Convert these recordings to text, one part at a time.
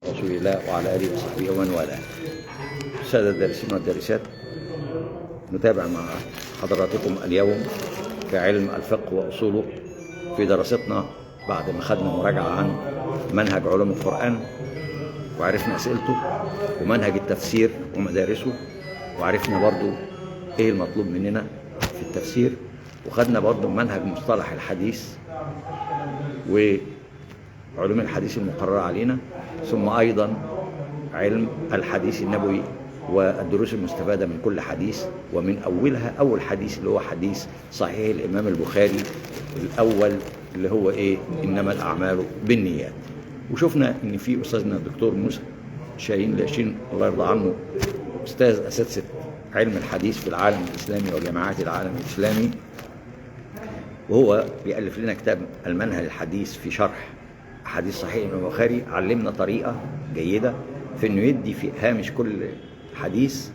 رسول الله وعلى آله وصحبه ومن والاه. السادة الدارسين والدارسات، نتابع مع حضراتكم اليوم في علم الفقه وأصوله في دراستنا بعد ما خدنا مراجعة عن منهج علوم القرآن وعرفنا أسئلته، ومنهج التفسير ومدارسه، وعرفنا برضو إيه المطلوب مننا في التفسير، وخدنا برضو منهج مصطلح الحديث وعلوم الحديث المقررة علينا، ثم أيضا علم الحديث النبوي والدروس المستفادة من كل حديث، ومن أولها أول حديث اللي هو حديث صحيح الإمام البخاري الأول اللي هو إيه؟ إنما الأعمال بالنيات. وشفنا إن في أستاذنا الدكتور موسى شاهين لاشين الله يرضى عنه، أستاذ أساتذة علم الحديث في العالم الإسلامي وجامعات العالم الإسلامي، وهو بيألف لنا كتاب المنهل الحديث في شرح حديث صحيح الإمام البخاري. علمنا طريقة جيدة في إنه يدي في هامش كل حديث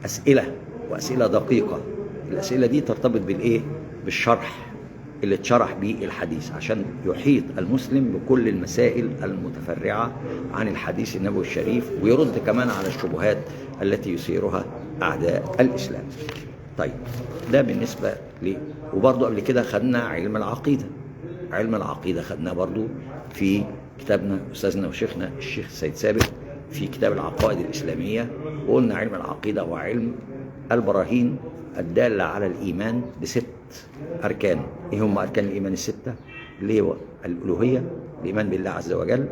أسئلة، وأسئلة دقيقة. الأسئلة دي ترتبط بالإيه؟ بالشرح اللي اتشرح بيه الحديث، عشان يحيط المسلم بكل المسائل المتفرعة عن الحديث النبوي الشريف، ويرد كمان على الشبهات التي يثيرها أعداء الإسلام. طيب ده بالنسبة ليه. وبرضه قبل كده خدنا علم العقيدة. علم العقيدة خدناه برضه في كتابنا أستاذنا وشيخنا الشيخ سيد سابق في كتاب العقائد الإسلامية، وقلنا علم العقيدة هو علم البراهين الدالة على الإيمان بست أركان. إيه هم أركان الإيمان الستة؟ اللي هو الألوهية، الإيمان بالله عز وجل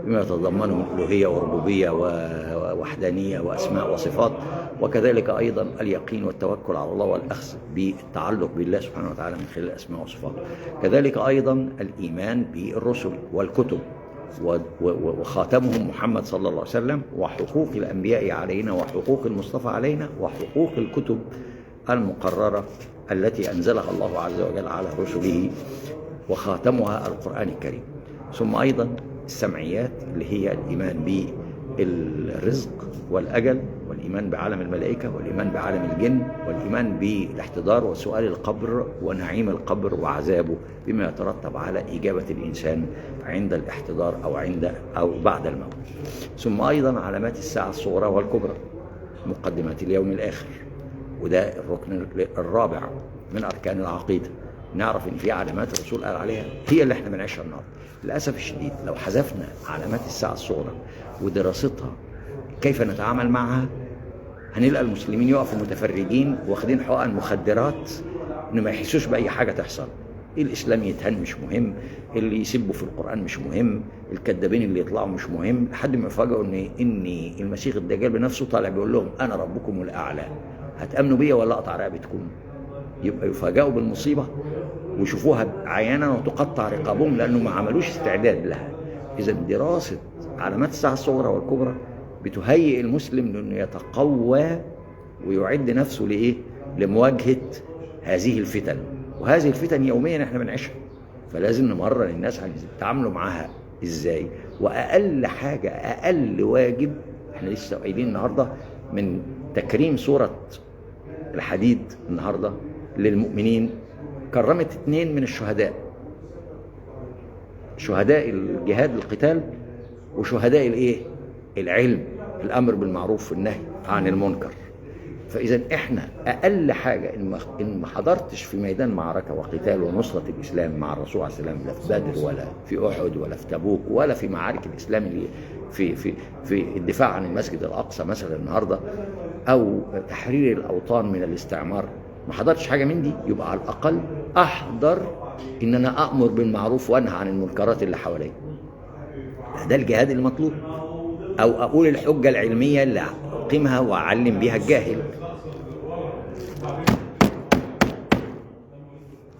بما يتضمنه من ألوهية وربوبية ووحدانية وأسماء وصفات، وكذلك أيضا اليقين والتوكل على الله والأخذ بالتعلق بالله سبحانه وتعالى من خلال الأسماء وصفاته، كذلك أيضا الإيمان بالرسل والكتب وخاتمهم محمد صلى الله عليه وسلم، وحقوق الأنبياء علينا وحقوق المصطفى علينا، وحقوق الكتب المقررة التي أنزلها الله عز وجل على رسله، وخاتمها القرآن الكريم. ثم أيضا السمعيات اللي هي الإيمان بالرزق والأجل، والإيمان بعالم الملائكة، والإيمان بعالم الجن، والإيمان بالاحتضار وسؤال القبر ونعيم القبر وعذابه بما يترتب على إجابة الإنسان عند الاحتضار أو عند أو بعد الموت. ثم أيضا علامات الساعة الصغرى والكبرى، مقدمات اليوم الآخر، وده الركن الرابع من أركان العقيدة. نعرف إن في علامات الرسول قال عليها هي اللي احنا بنعيشها النهارده. للأسف الشديد لو حذفنا علامات الساعة الصغرى ودراستها كيف نتعامل معها، هنلقى المسلمين يقفوا متفرجين واخدين حقن مخدرات إنه ما يحسوش بأي حاجة تحصل. الإسلام يتهان مش مهم، اللي يسبوا في القرآن مش مهم، الكذابين اللي يطلعوا مش مهم، لحد ما يفاجئوا إن المسيح الدجال بنفسه طالع بيقول لهم أنا ربكم الأعلى، هتأمنوا بيا ولا أقطع رقبتكم؟ يبقى يفاجئوا بالمصيبة ويشوفوها عيانا وتقطع رقابهم لأنه ما عملوش استعداد لها. إذا دراسة علامات الساعة الصغرى والكبرى بتهيئ المسلم لأنه يتقوى ويعد نفسه لإيه؟ لمواجهة هذه الفتن، وهذه الفتن يوميا احنا بنعيشها، فلازم نمرن الناس على يتعاملوا معاها إزاي. وأقل حاجة، أقل واجب، احنا لسه قايلين النهارده من تكريم سورة الحديد النهارده للمؤمنين، كرمت 2 من الشهداء، شهداء الجهاد القتال وشهداء الايه؟ العلم، الامر بالمعروف والنهي عن المنكر. فاذا احنا اقل حاجة ان ما حضرتش في ميدان معركة وقتال ونصره الاسلام مع الرسول عليه السلام، لا في بدر ولا في احد ولا في تبوك ولا في معارك الاسلام اللي في في في الدفاع عن المسجد الاقصى مثلا النهارده، او تحرير الاوطان من الاستعمار، ما حضرتش حاجة من دي، يبقى على الاقل احضر ان انا امر بالمعروف وانهى عن المنكرات اللي حواليا. ده الجهاد المطلوب، او اقول الحجة العلمية اللي اقيمها واعلم بيها الجاهل.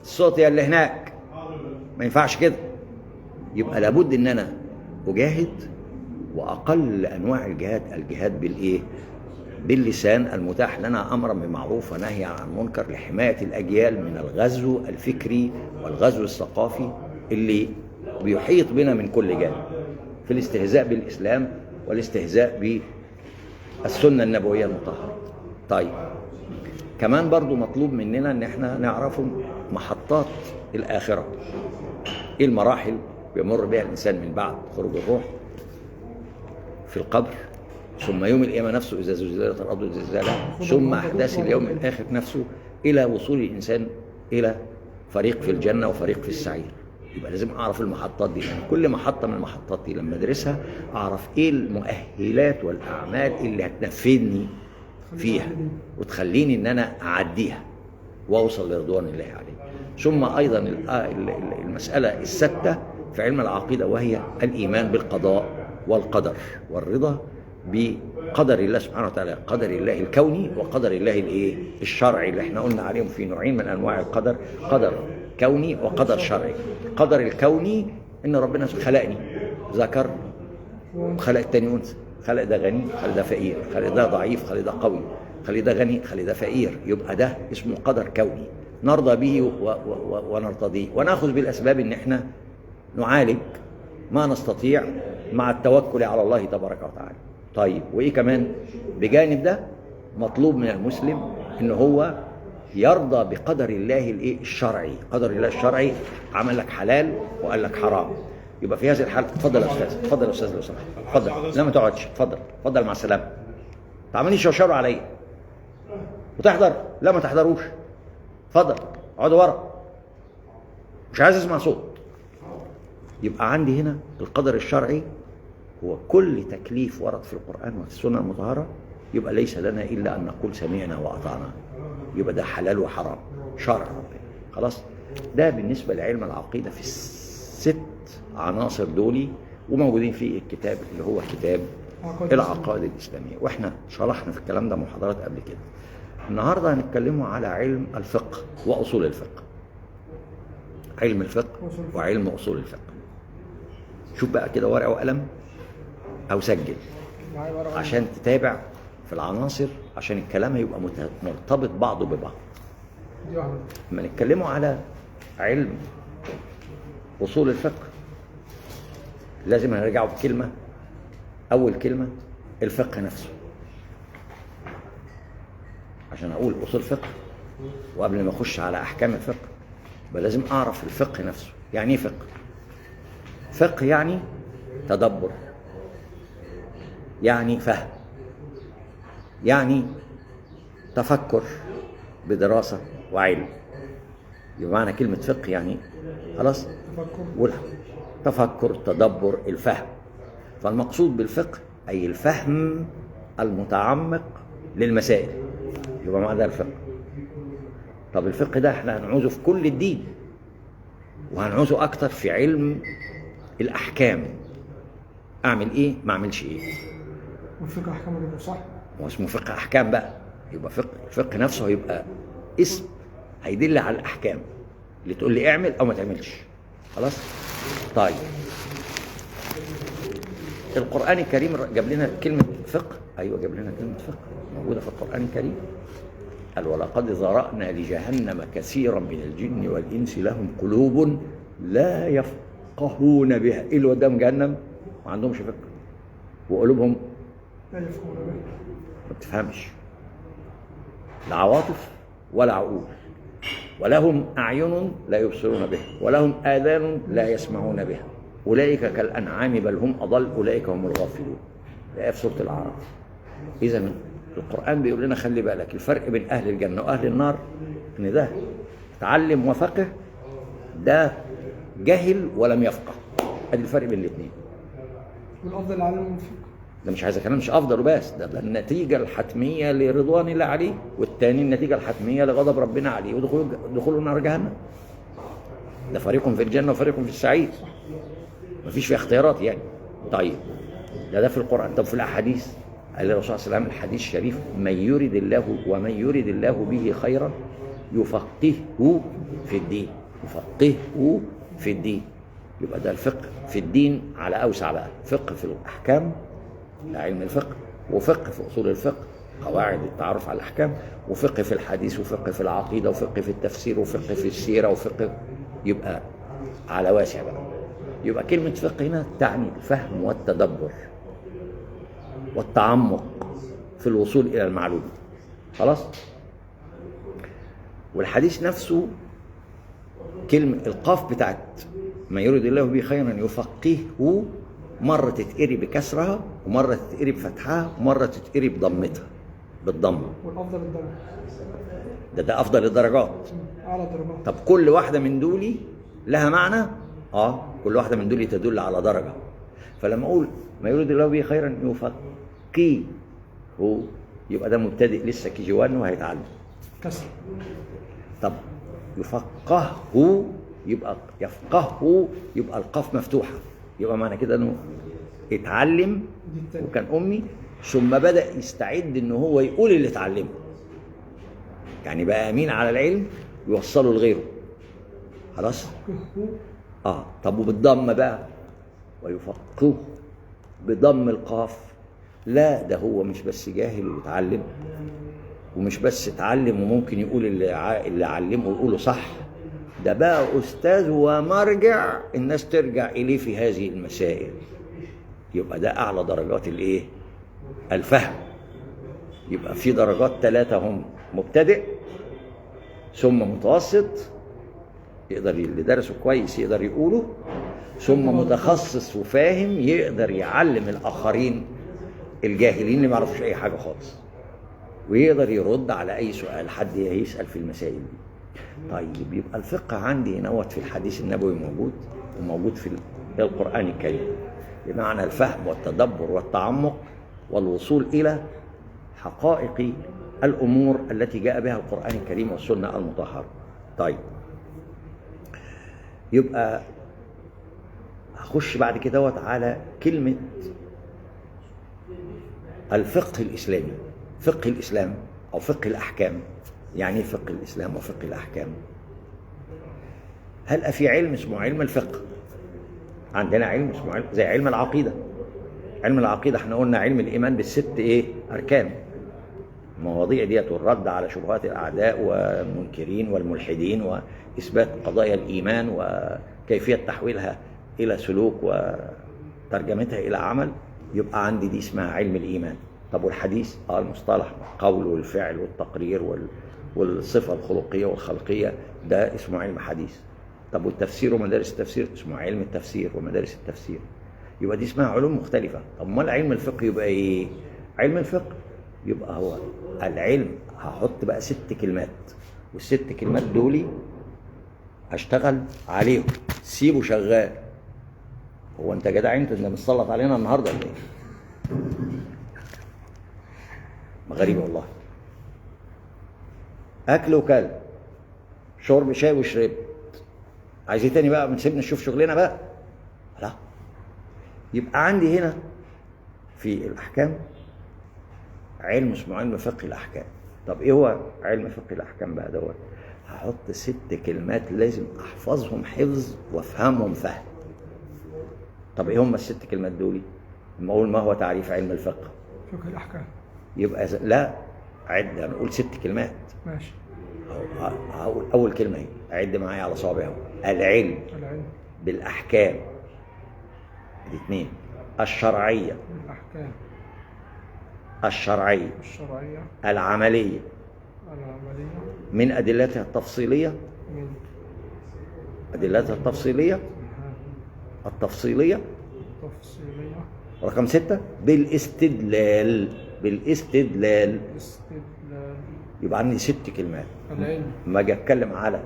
الصوت يا اللي هناك ما ينفعش كده. يبقى لابد ان انا اجاهد، واقل انواع الجهاد الجهاد بالايه؟ باللسان المتاح لنا، امرا بالمعروف ونهي عن المنكر، لحماية الاجيال من الغزو الفكري والغزو الثقافي اللي بيحيط بنا من كل جانب، في الاستهزاء بالاسلام والاستهزاء بالسنة النبوية المطهرة. طيب كمان برضو مطلوب مننا ان احنا نعرف محطات الاخرة، ايه المراحل بيمر بها الانسان من بعد خروج الروح، في القبر، ثم يوم القيامة نفسه إذا زلزلت الأرض زلزالها، ثم أحداث اليوم الآخر نفسه، إلى وصول الإنسان إلى فريق في الجنة وفريق في السعير. يبقى لازم أعرف المحطات دي، يعني كل محطة من المحطات دي لما أدرسها أعرف إيه المؤهلات والأعمال اللي هتنفذني فيها وتخليني إن أنا أعديها وأوصل لرضوان الله عليه. ثم أيضا المسألة السادسة في علم العقيدة، وهي الإيمان بالقضاء والقدر والرضا بقدر الله سبحانه وتعالى، قدر الله الكوني وقدر الله الايه الشرعي، اللي احنا قلنا عليهم في نوعين من انواع القدر، قدر كوني وقدر شرعي. القدر الكوني ان ربنا خلقني ذكر وخلق التاني انثى، خلق ده غني خلق ده فقير، خلق ده ضعيف خلق ده قوي، خلق ده غني خلق ده فقير، يبقى ده اسمه قدر كوني نرضى به ونرتضيه وناخذ بالاسباب ان احنا نعالج ما نستطيع مع التوكل على الله تبارك وتعالى. طيب وايه كمان بجانب ده؟ مطلوب من المسلم ان هو يرضى بقدر الله الايه الشرعي. قدر الله الشرعي عمل لك حلال وقال لك حرام، يبقى في هذه الحالة اتفضل يا استاذ، اتفضل يا استاذ لو سمحت، اتفضل، لا ما تقعدش، اتفضل اتفضل مع السلامة، ما تعمليش شوشرة عليا وتحضر، لا ما تحضروش، اتفضل اقعدوا ورا، مش عايز اسمع صوت. يبقى عندي هنا القدر الشرعي هو كل تكليف ورد في القرآن وفي السنة المطهرة، يبقى ليس لنا إلا أن نقول سمعنا وأطعنا، يبقى ده حلال وحرام شرع ربنا. خلاص، ده بالنسبة لعلم العقيدة في الست عناصر دولي، وموجودين في الكتاب اللي هو كتاب العقائد الإسلامية، وإحنا شرحنا في الكلام ده محاضرات قبل كده. النهاردة هنتكلموا على علم الفقه وأصول الفقه، علم الفقه وعلم أصول الفقه. شوف بقى كده ورقة وقلم أو سجل عشان تتابع في العناصر، عشان الكلام هيبقى مرتبط بعضه ببعض. لما نتكلموا على علم أصول الفقه لازم هنرجعوا بكلمة، أول كلمة الفقه نفسه، عشان أقول أصول فقه وقبل ما أخش على أحكام الفقه يبقى لازم أعرف الفقه نفسه. يعني إيه فقه؟ فقه يعني تدبر، يعني فهم، يعني تفكر بدراسة وعلم. يبقى معنى كلمة فقه يعني خلاص تفكر، تدبر، الفهم. فالمقصود بالفقه أي الفهم المتعمق للمسائل، يبقى معنى ده الفقه. طب الفقه ده احنا هنعوزه في كل الدين، وهنعوزه أكتر في علم الأحكام، أعمل إيه ما أعملش إيه. والفقه أحكام ولا صح؟ هو اسمه فقه أحكام بقى، يبقى فقه الفقه نفسه هيبقى اسم هيدل على الأحكام اللي تقول لي اعمل أو ما تعملش. خلاص؟ طيب القرآن الكريم جاب لنا كلمة فقه، أيوة جاب لنا كلمة فقه موجودة في القرآن الكريم. قال ولقد ذرأنا لجهنم كثيرا من الجن والإنس لهم قلوب لا يفقهون بها. إيه اللي وداهم جهنم؟ ما عندهمش فقه وقلوبهم لا يفقهون بها، ما بتفهمش لا عواطف ولا عقول، ولهم أعين لا يبصرون بها ولهم آذان لا يسمعون بها أولئك كالأنعام بل هم أضل أولئك هم الغافلون. الآية في سورة الأعراف. إذا القرآن بيقول لنا خلي بالك الفرق بين أهل الجنة وأهل النار إن ده تعلم وفقه، ده جهل ولم يفقه. أدي الفرق بين الاثنين. والأفضل العلم والفقه ده مش عايز كلام، مش أفضل وبس، ده النتيجة الحتمية لرضوان الله عليه، والتاني النتيجة الحتمية لغضب ربنا عليه ودخول نار جهنم. ده فريق في الجنة وفريق في السعير، مفيش فيه اختيارات يعني. طيب ده في القرآن. طب في الأحاديث قال الرسول صلى الله عليه وسلم الحديث الشريف من يرد الله ومن يرد الله به خيرا يفقهه في الدين، يفقهه في الدين. يبقى ده الفقه في الدين على أوسع بقى، فقه في الأحكام ده علم الفقه، وفقه في أصول الفقه قواعد التعرف على الأحكام، وفقه في الحديث، وفقه في العقيدة، وفقه في التفسير، وفقه في السيرة، وفقه، يبقى على واسع بقى. يبقى كلمة فقه هنا تعني الفهم والتدبر والتعمق في الوصول إلى المعلومة. خلاص؟ والحديث نفسه كلمة القاف بتاعت ما يريد الله به خيرا يفقهه مرة تتقري بكسرها، ومرة تتقري بفتحها، ومرة تتقري بضمتها، بالضمة. والأفضل الضمة. ده أفضل الدرجات. أعلى درجات. طب كل واحدة من دولي لها معنى؟ كل واحدة من دولي تدل على درجة. فلما أقول ما يريد الله به خيرا يفقهه، يبقى ده مبتدئ لسه KG 1 وهيتعلم. كسر. طب يفقهه يبقى يفقهه، يبقى القاف مفتوحة، يبقى معنى كده انه اتعلم وكان أمي، ثم بدأ يستعد ان هو يقول اللي اتعلمه، يعني بقى أمين على العلم يوصله لغيره. خلاص؟ طب وبالضم بقى، ويفقهه بضم القاف، لا ده هو مش بس جاهل واتعلم، ومش بس اتعلم وممكن يقول اللي علمه يقوله صح، ده بقى أستاذ ومرجع الناس ترجع إليه في هذه المسائل. يبقى ده أعلى درجات الإيه؟ الفهم. يبقى في درجات 3 هم: مبتدئ، ثم متوسط يقدر اللي درسه كويس يقدر يقوله، ثم متخصص وفاهم يقدر يعلم الآخرين الجاهلين اللي ما يعرفوش أي حاجة خالص، ويقدر يرد على أي سؤال حد يسأل في المسائل دي. طيب يبقى الفقه عندي هنا في الحديث النبوي موجود، وموجود في القرآن الكريم، بمعنى الفهم والتدبر والتعمق والوصول إلى حقائق الأمور التي جاء بها القرآن الكريم والسنة المطهرة. طيب يبقى هخش بعد كده على كلمة الفقه الإسلامي. فقه الإسلام أو فقه الأحكام. يعني ايه فقه الإسلام وفقه الأحكام؟ هل في علم اسمه علم الفقه؟ عندنا علم اسمه علم زي علم العقيدة. علم العقيدة احنا قلنا علم الإيمان بالست ايه؟ أركان. المواضيع ديت والرد على شبهات الأعداء والمنكرين والملحدين وإثبات قضايا الإيمان وكيفية تحويلها إلى سلوك وترجمتها إلى عمل، يبقى عندي دي اسمها علم الإيمان. طب والحديث؟ المصطلح، القول والفعل والتقرير والصفة الخلقية والخلقية، ده اسمه علم حديث. طب والتفسير ومدارس التفسير اسمه علم التفسير ومدارس التفسير. يبقى دي اسمها علوم مختلفة. طب امال علم الفقه يبقى ايه؟ علم الفقه يبقى هو العلم، هحط بقى 6 كلمات، وال6 كلمات دولي هشتغل عليهم. سيبه شغال. هو انت جدع، انت متسلط علينا النهارده ولا ايه؟ غريب والله. اكل وكل، شرب شاي وشربت، عايز ايه تاني بقى؟ ما سيبنا نشوف شغلنا بقى. لا، يبقى عندي هنا في الاحكام علم اسمه علم فقه الاحكام. طب ايه هو علم فقه الاحكام بقى دوت؟ هحط 6 كلمات لازم احفظهم حفظ وافهمهم فهم. طب ايه هم ال6 كلمات دول؟ لما اقول ما هو تعريف علم الفقه؟ فقه الاحكام. يبقى لا، عد، هنقول 6 كلمات. ماشي. هقول اول كلمة اهي، عد معايا على صوابعي اهو. العلم بالاحكام، دي 2. الشرعية، بالاحكام الشرعية العملية، من ادلتها التفصيلية، ادلتها التفصيلية التفصيلية. رقم 6 بالاستدلال. بالاستدلال. يبقى عندي 6 كلمات. ما اجي اتكلم على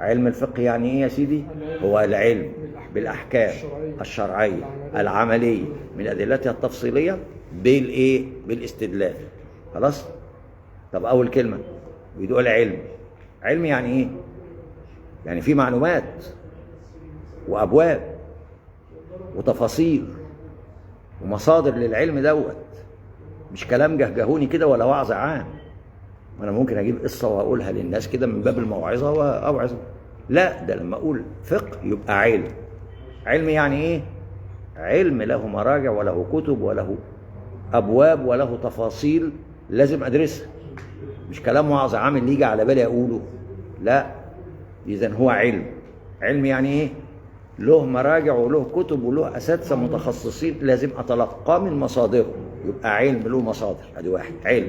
علم الفقه يعني ايه يا سيدي؟ هو العلم بالاحكام الشرعية العملية من ادلتها التفصيلية بالايه؟ بالاستدلال. خلاص؟ طب اول كلمة بيدعو العلم. علم يعني ايه؟ يعني في معلومات وابواب وتفاصيل ومصادر للعلم دوت، مش كلام جهجهوني كده ولا وعظ عام. انا ممكن اجيب قصة واقولها للناس كده من باب الموعظة واوعظ. لا، ده لما اقول فقه يبقى علم. علم يعني ايه؟ علم له مراجع وله كتب وله ابواب وله تفاصيل لازم ادرسها، مش كلام وعظ عام اللي يجي على بالي اقوله. لا، اذا هو علم. علم يعني ايه؟ له مراجع وله كتب وله اساتذة متخصصين لازم اتلقاه من مصادره. يبقى علم له مصادر. ادي واحد، علم.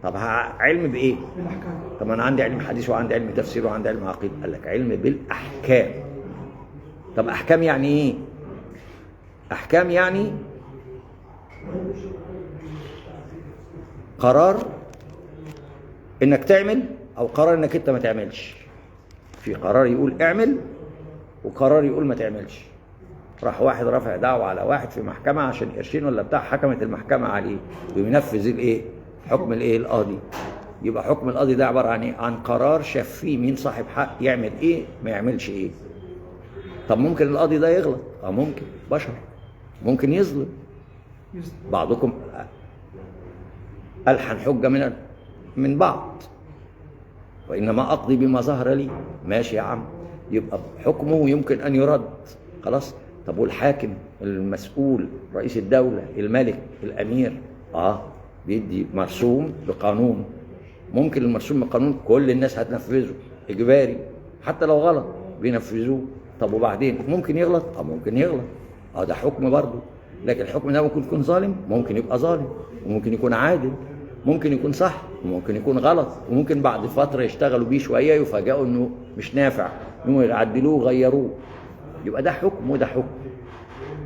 طب علم بايه؟ بالاحكام. طب انا عندي علم حديث وعندي علم تفسير وعندي علم عقيدة. قال لك علم بالاحكام. طب احكام يعني ايه؟ أحكام يعني قرار إنك تعمل أو قرار إنك أنت ما تعملش. في قرار يقول اعمل وقرار يقول ما تعملش. راح واحد رافع دعوة على واحد في محكمة عشان قرشين ولا بتاع، حكمت المحكمة عليه وينفذ الايه؟ حكم الايه؟ القاضي. يبقى حكم القاضي ده عبارة عن ايه؟ عن قرار شاف فيه مين صاحب حق يعمل ايه ما يعملش ايه. طب ممكن القاضي ده يغلط؟ ممكن، بشر، ممكن يظلم. بعضكم ألحن حجة من بعض، وإنما أقضي بما ظهر لي. ماشي يا عم، يبقى حكمه يمكن أن يرد، خلاص. طب والحاكم المسؤول رئيس الدولة الملك الأمير بيدي مرسوم بقانون، ممكن المرسوم بقانون كل الناس هتنفذه إجباري حتى لو غلط بينفذوه. طب وبعدين ممكن يغلط؟ ممكن يغلط، ده حكم برضه، لكن الحكم ده ممكن يكون ظالم، ممكن يبقى ظالم، وممكن يكون عادل، ممكن يكون صح وممكن يكون غلط، وممكن بعد فترة يشتغلوا بيه شوية يفاجئوا انه مش نافع، انهم يعدلوه وغيروه. يبقى ده حكم وده حكم.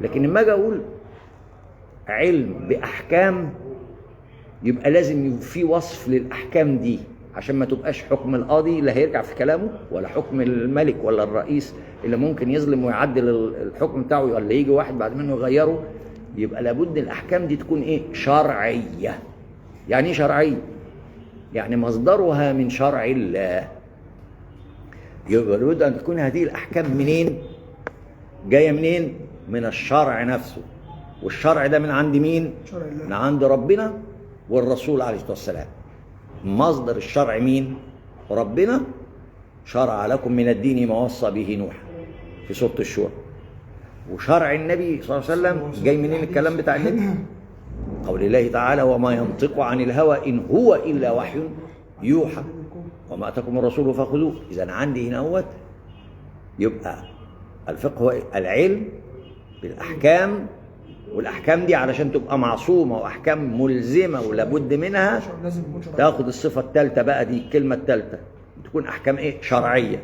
لكن لما اجي اقول علم باحكام يبقى لازم في وصف للاحكام دي، عشان ما تبقاش حكم القاضي اللي هيرجع في كلامه، ولا حكم الملك ولا الرئيس اللي ممكن يظلم ويعدل الحكم بتاعه، ولا يجي واحد بعد منه يغيره. يبقى لابد الاحكام دي تكون ايه؟ شرعية. يعني ايه شرعية؟ يعني مصدرها من شرع الله. يبقى لابد ان تكون هذه الاحكام منين؟ جاية منين؟ من الشرع نفسه. والشرع ده من عند مين؟ من عند ربنا والرسول عليه الصلاة والسلام. مصدر الشرع مين؟ ربنا. شرع لكم من الدين ما وصى به نوح في سورة الشورى. وشرع النبي صلى الله عليه وسلم جاي منين الكلام بتاع النبي؟ قول الله تعالى: وما ينطق عن الهوى إن هو إلا وحي يوحى وما أتاكم الرسول فخذوه. إذا عندي هنا هو يبقى الفقه هو العلم بالأحكام، والأحكام دي علشان تبقى معصومة وأحكام ملزمة ولابد منها تاخد الصفة الثالثة بقى، دي الكلمة الثالثة، تكون أحكام إيه؟ شرعية.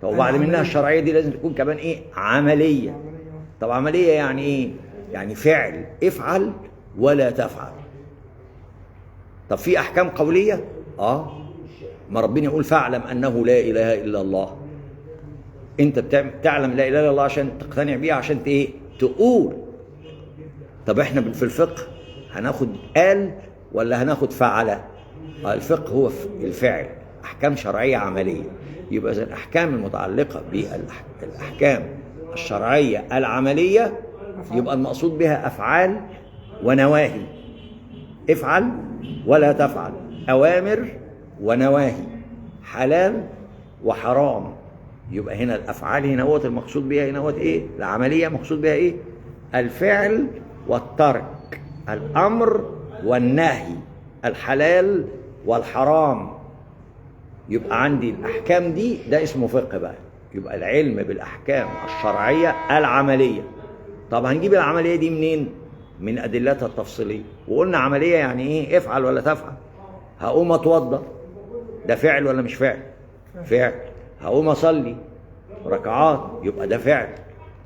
طب وبعد منها الشرعية دي لازم تكون كمان إيه؟ عملية. طب عملية يعني إيه؟ يعني فعل، افعل ولا تفعل. طب في أحكام قولية؟ ما ربنا يقول فاعلم أنه لا إله إلا الله. أنت بتعلم لا إله إلا الله عشان تقتنع بيها، عشان إيه؟ تقول. طب إحنا في الفقه هناخد قال ولا هناخد فعل؟ الفقه هو الفعل، أحكام شرعية عملية. يبقى إذا الأحكام المتعلقة بالأحكام الشرعية العملية يبقى المقصود بها أفعال ونواهي، افعل ولا تفعل، أوامر ونواهي، حلال وحرام. يبقى هنا الأفعال هنا هو المقصود بها، هنا هو إيه؟ العملية مقصود بها إيه؟ الفعل والترك، الأمر والنهي، الحلال والحرام. يبقى عندي الأحكام دي، ده اسمه فقه بقى. يبقى العلم بالأحكام الشرعية العملية. طب هنجيب العملية دي منين؟ من أدلتها التفصيلية. وقلنا عملية يعني إيه؟ افعل ولا تفعل. هقوم أتوضأ، ده فعل ولا مش فعل؟ فعل. هقوم أصلي ركعات، يبقى ده فعل.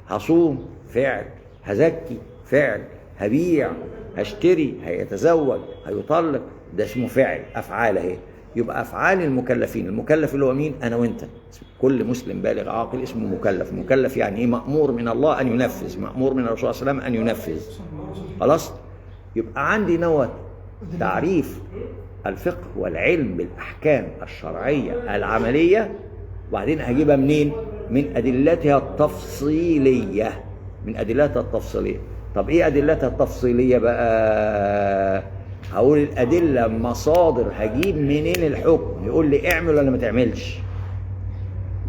هصوم، فعل. هزكي، فعل. هبيع، هشتري، هيتزوج، هيطلق، ده اسمه فعل، أفعال أهي. يبقى أفعال المكلفين. المكلف اللي هو مين؟ أنا وأنت، كل مسلم بالغ عاقل اسمه مكلف. مكلف يعني إيه؟ مأمور من الله أن ينفذ، مأمور من الرسول صلى الله عليه وسلم أن ينفذ. خلاص؟ يبقى عندي نوع تعريف الفقه والعلم بالأحكام الشرعية العملية، وبعدين هجيبها منين؟ من أدلتها التفصيلية. من أدلتها التفصيلية. طب إيه أدلتها التفصيلية بقى؟ هقول الأدلة مصادر، هجيب منين الحكم؟ يقول لي اعمل ولا ما تعملش.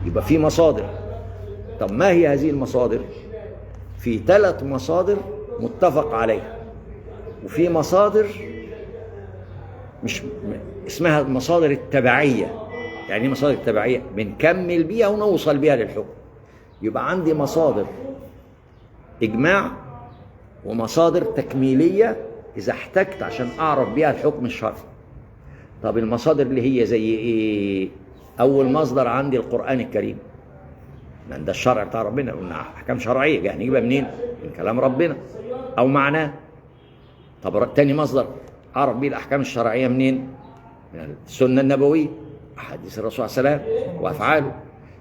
يبقى في مصادر. طب ما هي هذه المصادر؟ في 3 مصادر متفق عليها، وفي مصادر مش اسمها المصادر التبعية. يعني ايه مصادر التبعية؟ بنكمل بيها ونوصل بيها للحكم. يبقى عندي مصادر إجماع ومصادر تكميلية إذا احتجت عشان أعرف بيها الحكم الشرعي. طب المصادر اللي هي زي إيه؟ أول مصدر عندي القرآن الكريم، لأن ده الشرع بتاع ربنا، قلنا أحكام شرعية، يعني نجيبها منين؟ من كلام ربنا أو معناه. طب تاني مصدر أعرف بيه الأحكام الشرعية منين؟ من السنة النبوية، أحاديث الرسول عليه السلام وأفعاله.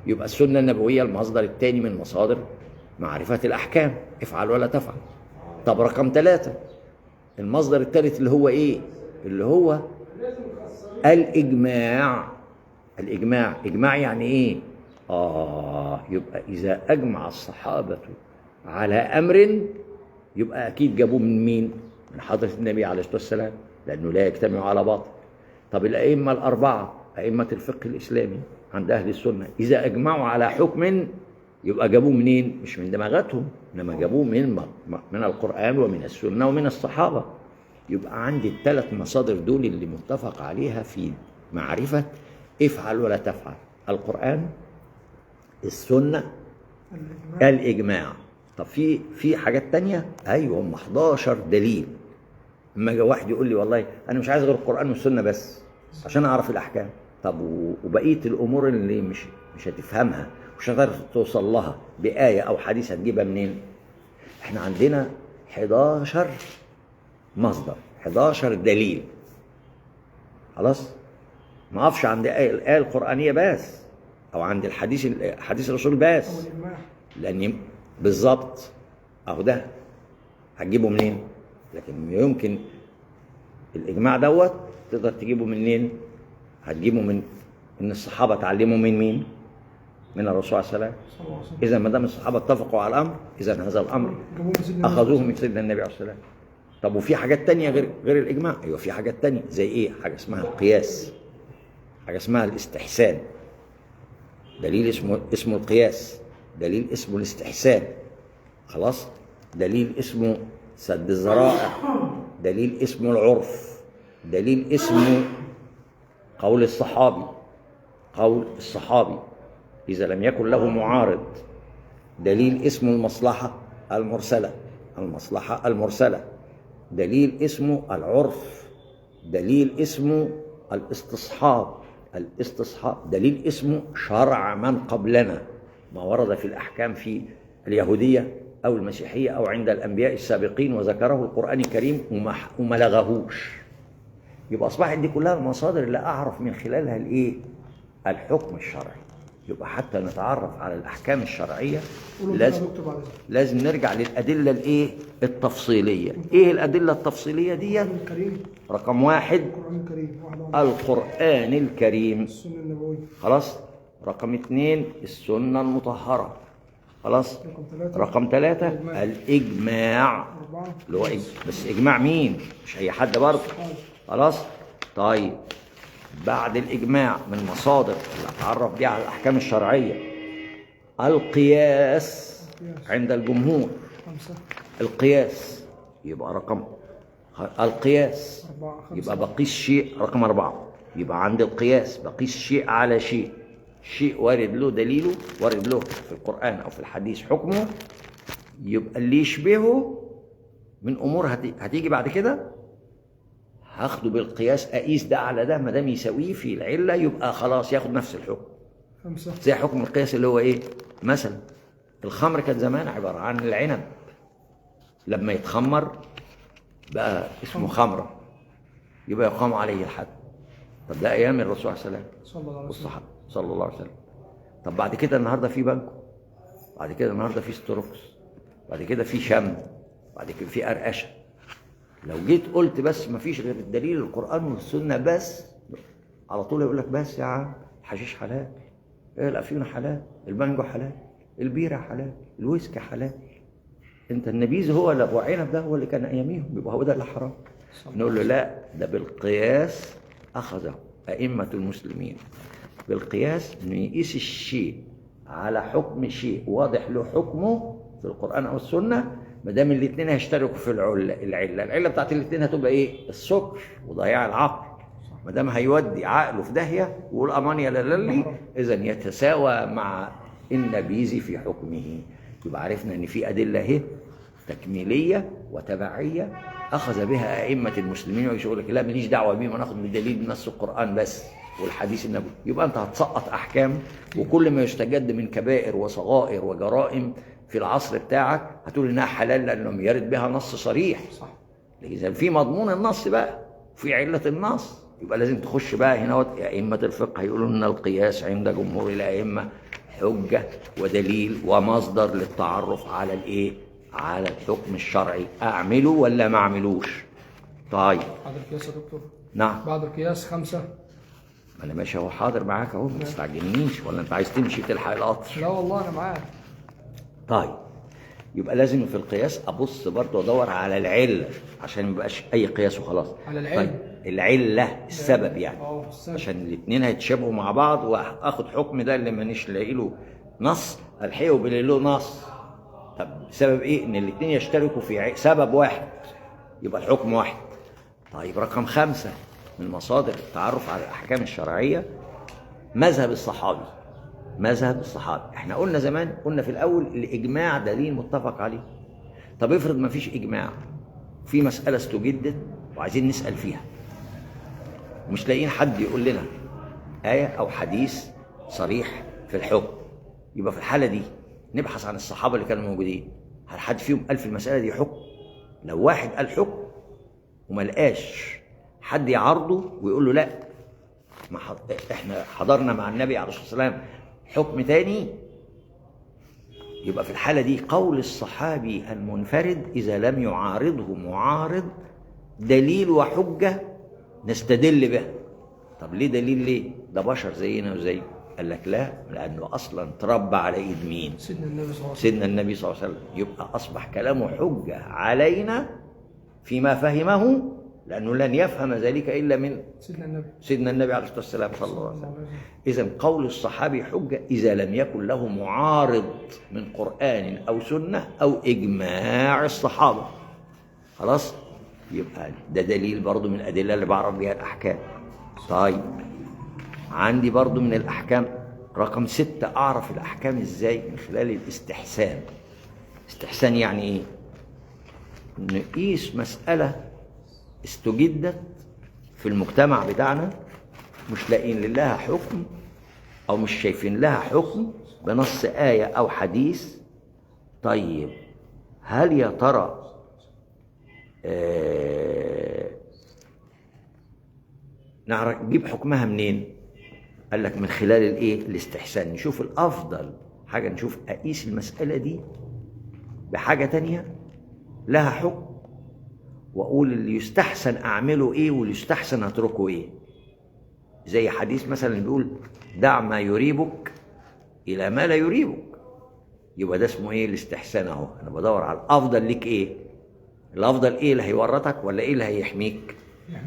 يبقى السنة النبوية المصدر الثاني من مصادر معرفة الأحكام، افعل ولا تفعل. طب رقم 3 المصدر الثالث اللي هو إيه؟ اللي هو الإجماع. الإجماع، إجماع يعني إيه؟ يبقى إذا أجمع الصحابة على أمر يبقى أكيد جابوه من مين؟ من حضرة النبي عليه الصلاة والسلام، لأنه لا يجتمع على باطل. طب الأئمة الأربعة أئمة الفقه الإسلامي عند أهل السنة إذا أجمعوا على حكم يبقى جابوه منين؟ مش من دماغاتهم، إنما جابوه من القرآن ومن السنة ومن الصحابة. يبقى عندي الثلاث مصادر دول اللي متفق عليها في معرفة افعل ولا تفعل: القرآن، السنة، الإجماع. طب في حاجات تانية؟ أيوة، هم 11 دليل. اما جه واحد يقول لي والله أنا مش عايز غير القرآن والسنة بس عشان أعرف الأحكام. طب وبقية الأمور اللي مش هتفهمها مش هتعرف توصل لها بآية أو حديث هتجيبها منين؟ احنا عندنا 11 مصدر، 11 دليل. خلاص؟ ما اقفش عند الآية القرآنية بس أو عند الحديث، حديث الرسول بس، لأن بالظبط أهو ده هتجيبه منين؟ لكن يمكن الإجماع دوت تقدر تجيبه منين؟ هتجيبه من إن الصحابة اتعلموا من مين؟ من الرسول عليه السلام. إذا ما دام الصحابة اتفقوا على الأمر، إذا هذا الأمر أخذوه من سيدنا النبي عليه السلام. طب وفي حاجات تانية غير الإجماع؟ أيوة في حاجات تانية. زي إيه؟ حاجة اسمها القياس، حاجة اسمها الاستحسان، دليل اسمه القياس، دليل اسمه الاستحسان، خلاص، دليل اسمه سد الذرائع، دليل اسمه العرف، دليل اسمه قول الصحابي، قول الصحابي إذا لم يكن له معارض، دليل اسمه المصلحة المرسلة، المصلحة المرسلة، دليل اسمه العرف، دليل اسمه الاستصحاب، الاستصحاب، دليل اسمه شرع من قبلنا، ما ورد في الأحكام في اليهودية أو المسيحية أو عند الأنبياء السابقين وذكره القرآن الكريم وما لغاهوش. يبقى أصبحت دي كلها المصادر اللي أعرف من خلالها الإيه؟ الحكم الشرعي. يبقى حتى نتعرف على الأحكام الشرعية لازم نرجع للأدلة الإيه؟ التفصيلية. إيه الأدلة التفصيلية دي؟ رقم 1 القرآن الكريم، السنة النبوية، خلاص. رقم 2 السنة المطهرة، خلاص. رقم 3 الإجماع، اللي هو بس إجماع مين؟ مش أي حد برضه، خلاص. طيب بعد الإجماع من مصادر اللي أتعرف بيها على الأحكام الشرعية القياس عند الجمهور. القياس يبقى رقم القياس يبقى بقيس شيء، رقم 4 يبقى عند القياس بقيس شيء على شيء، شيء وارد له دليله، وارد له في القرآن أو في الحديث حكمه، يبقى اللي يشبهه من أمور هتيجي بعد كده هاخده بالقياس، أقيس ده على ده، ما دام يساويه في العلة يبقى خلاص ياخد نفس الحكم. 5 زي حكم القياس اللي هو إيه؟ مثلا الخمر كان زمان عبارة عن العنب، لما يتخمر بقى اسمه خمرة، يبقى يقام عليه الحد. طب ده أيام الرسول عليه السلام والصحابة صلى الله عليه وسلم. طب بعد كده النهارده في بانكو، بعد كده النهارده في ستروكس، بعد كده في شم، بعد كده في قرقشه. لو جيت قلت بس مفيش غير الدليل القرآن والسنة بس، على طول يقول لك بس يا عم الحشيش حلال، الأفيون حلال، البانجو حلال، البيرة حلال، الويسكي حلال. انت النبيذ هو اللي ابو عنب ده هو اللي كان اياميهم، يبقى هو ده اللي حرام. نقول له لا، ده بالقياس اخذه ائمة المسلمين، بالقياس انه يقيس الشيء على حكم شيء واضح له حكمه في القرآن او السنة، ما دام الاثنين هيشتركوا في العلة، العلة بتاعت الاثنين هتبقى ايه؟ السكر وضياع العقل. ما دام هيودي عقله في داهية ويقول امان يا لالي، اذا يتساوى مع النبيذ في حكمه. يبقى عرفنا ان في ادلة اهي تكميليه وتبعيه اخذ بها ائمة المسلمين، ويقول لك لا ماليش دعوه بيهم، انا اخد بالدليل نص القران بس والحديث النبوي. يبقى انت هتسقط احكام، وكل ما يستجد من كبائر وصغائر وجرائم في العصر بتاعك هتقول انها حلال لانه يرد بها نص صريح. صح. لكن اذا في مضمون النص بقى، في علة النص، يبقى لازم تخش بقى هنا. ائمة الفقه يقولوا ان القياس عند جمهور الائمة حجة ودليل ومصدر للتعرف على الايه؟ على الحكم الشرعي، اعمله ولا ما اعملوش. طيب بعد القياس يا دكتور. نعم. بعد القياس 5. ما انا ماشي اهو، حاضر معاك اهو، ما تستعجلنيش، ولا انت عايز تمشي تلحق القطر؟ لا والله انا معاك. طيب يبقى لازم في القياس ابص برضه ادور على العلة، عشان ما يبقاش اي قياس وخلاص. على العلة. طيب العلة السبب يعني، السبب. عشان الاثنين هيتشابهوا مع بعض، واخد حكم ده اللي مانيش لاقي له نص الحقه باللي له نص. طب سبب ايه؟ ان الاثنين يشتركوا في سبب واحد، يبقى الحكم واحد. طيب رقم 5 من مصادر التعرف على الاحكام الشرعية مذهب الصحابي. مذهب الصحابي، احنا قلنا زمان، قلنا في الاول الاجماع دليل متفق عليه. طب افرض ما فيش اجماع، في مسالة استجدت وعايزين نسال فيها، مش لاقيين حد يقول لنا آية أو حديث صريح في الحكم، يبقى في الحالة دي نبحث عن الصحابة اللي كانوا موجودين، هل حد فيهم قال في المسألة دي حكم؟ لو واحد قال حكم وما لقاش حد يعارضه ويقول له لا، ما احنا حضرنا مع النبي عليه الصلاة والسلام حكم تاني، يبقى في الحالة دي قول الصحابي المنفرد إذا لم يعارضه معارض دليل وحجة نستدل به. طب ليه دليل؟ ليه؟ ده بشر زينا وزيه. قال لك لا، لأنه أصلا تربى على إيد مين؟ سيدنا النبي صلى الله عليه وسلم. سيدنا النبي صلى الله عليه وسلم، يبقى أصبح كلامه حجة علينا فيما فهمه، لأنه لن يفهم ذلك إلا من سيدنا النبي، سيدنا النبي عليه الصلاة والسلام صلى الله عليه وسلم. إذا قول الصحابي حجة إذا لم يكن له معارض من قرآن أو سنة أو إجماع الصحابة. خلاص؟ يبقى ده دليل برضو من الأدلة اللي بعرف بيها الأحكام. طيب عندي برضو من الأحكام رقم 6، أعرف الأحكام إزاي؟ من خلال الاستحسان. استحسان يعني إيه؟ نقيس مسألة استجدت في المجتمع بتاعنا، مش لاقيين لها حكم أو مش شايفين لها حكم بنص آية أو حديث. طيب هل يا ترى نعرف نجيب حكمها منين؟ قال لك من خلال الايه؟ الاستحسان. نشوف الافضل حاجة، نشوف اقيس المسالة دي بحاجة تانية لها حكم، واقول اللي يستحسن اعمله ايه واللي يستحسن اتركه ايه. زي حديث مثلا بيقول دع ما يريبك الى ما لا يريبك، يبقى ده اسمه ايه؟ الاستحسان. اهو انا بدور على الافضل ليك ايه، الافضل ايه اللي هيورطك ولا ايه اللي هيحميك؟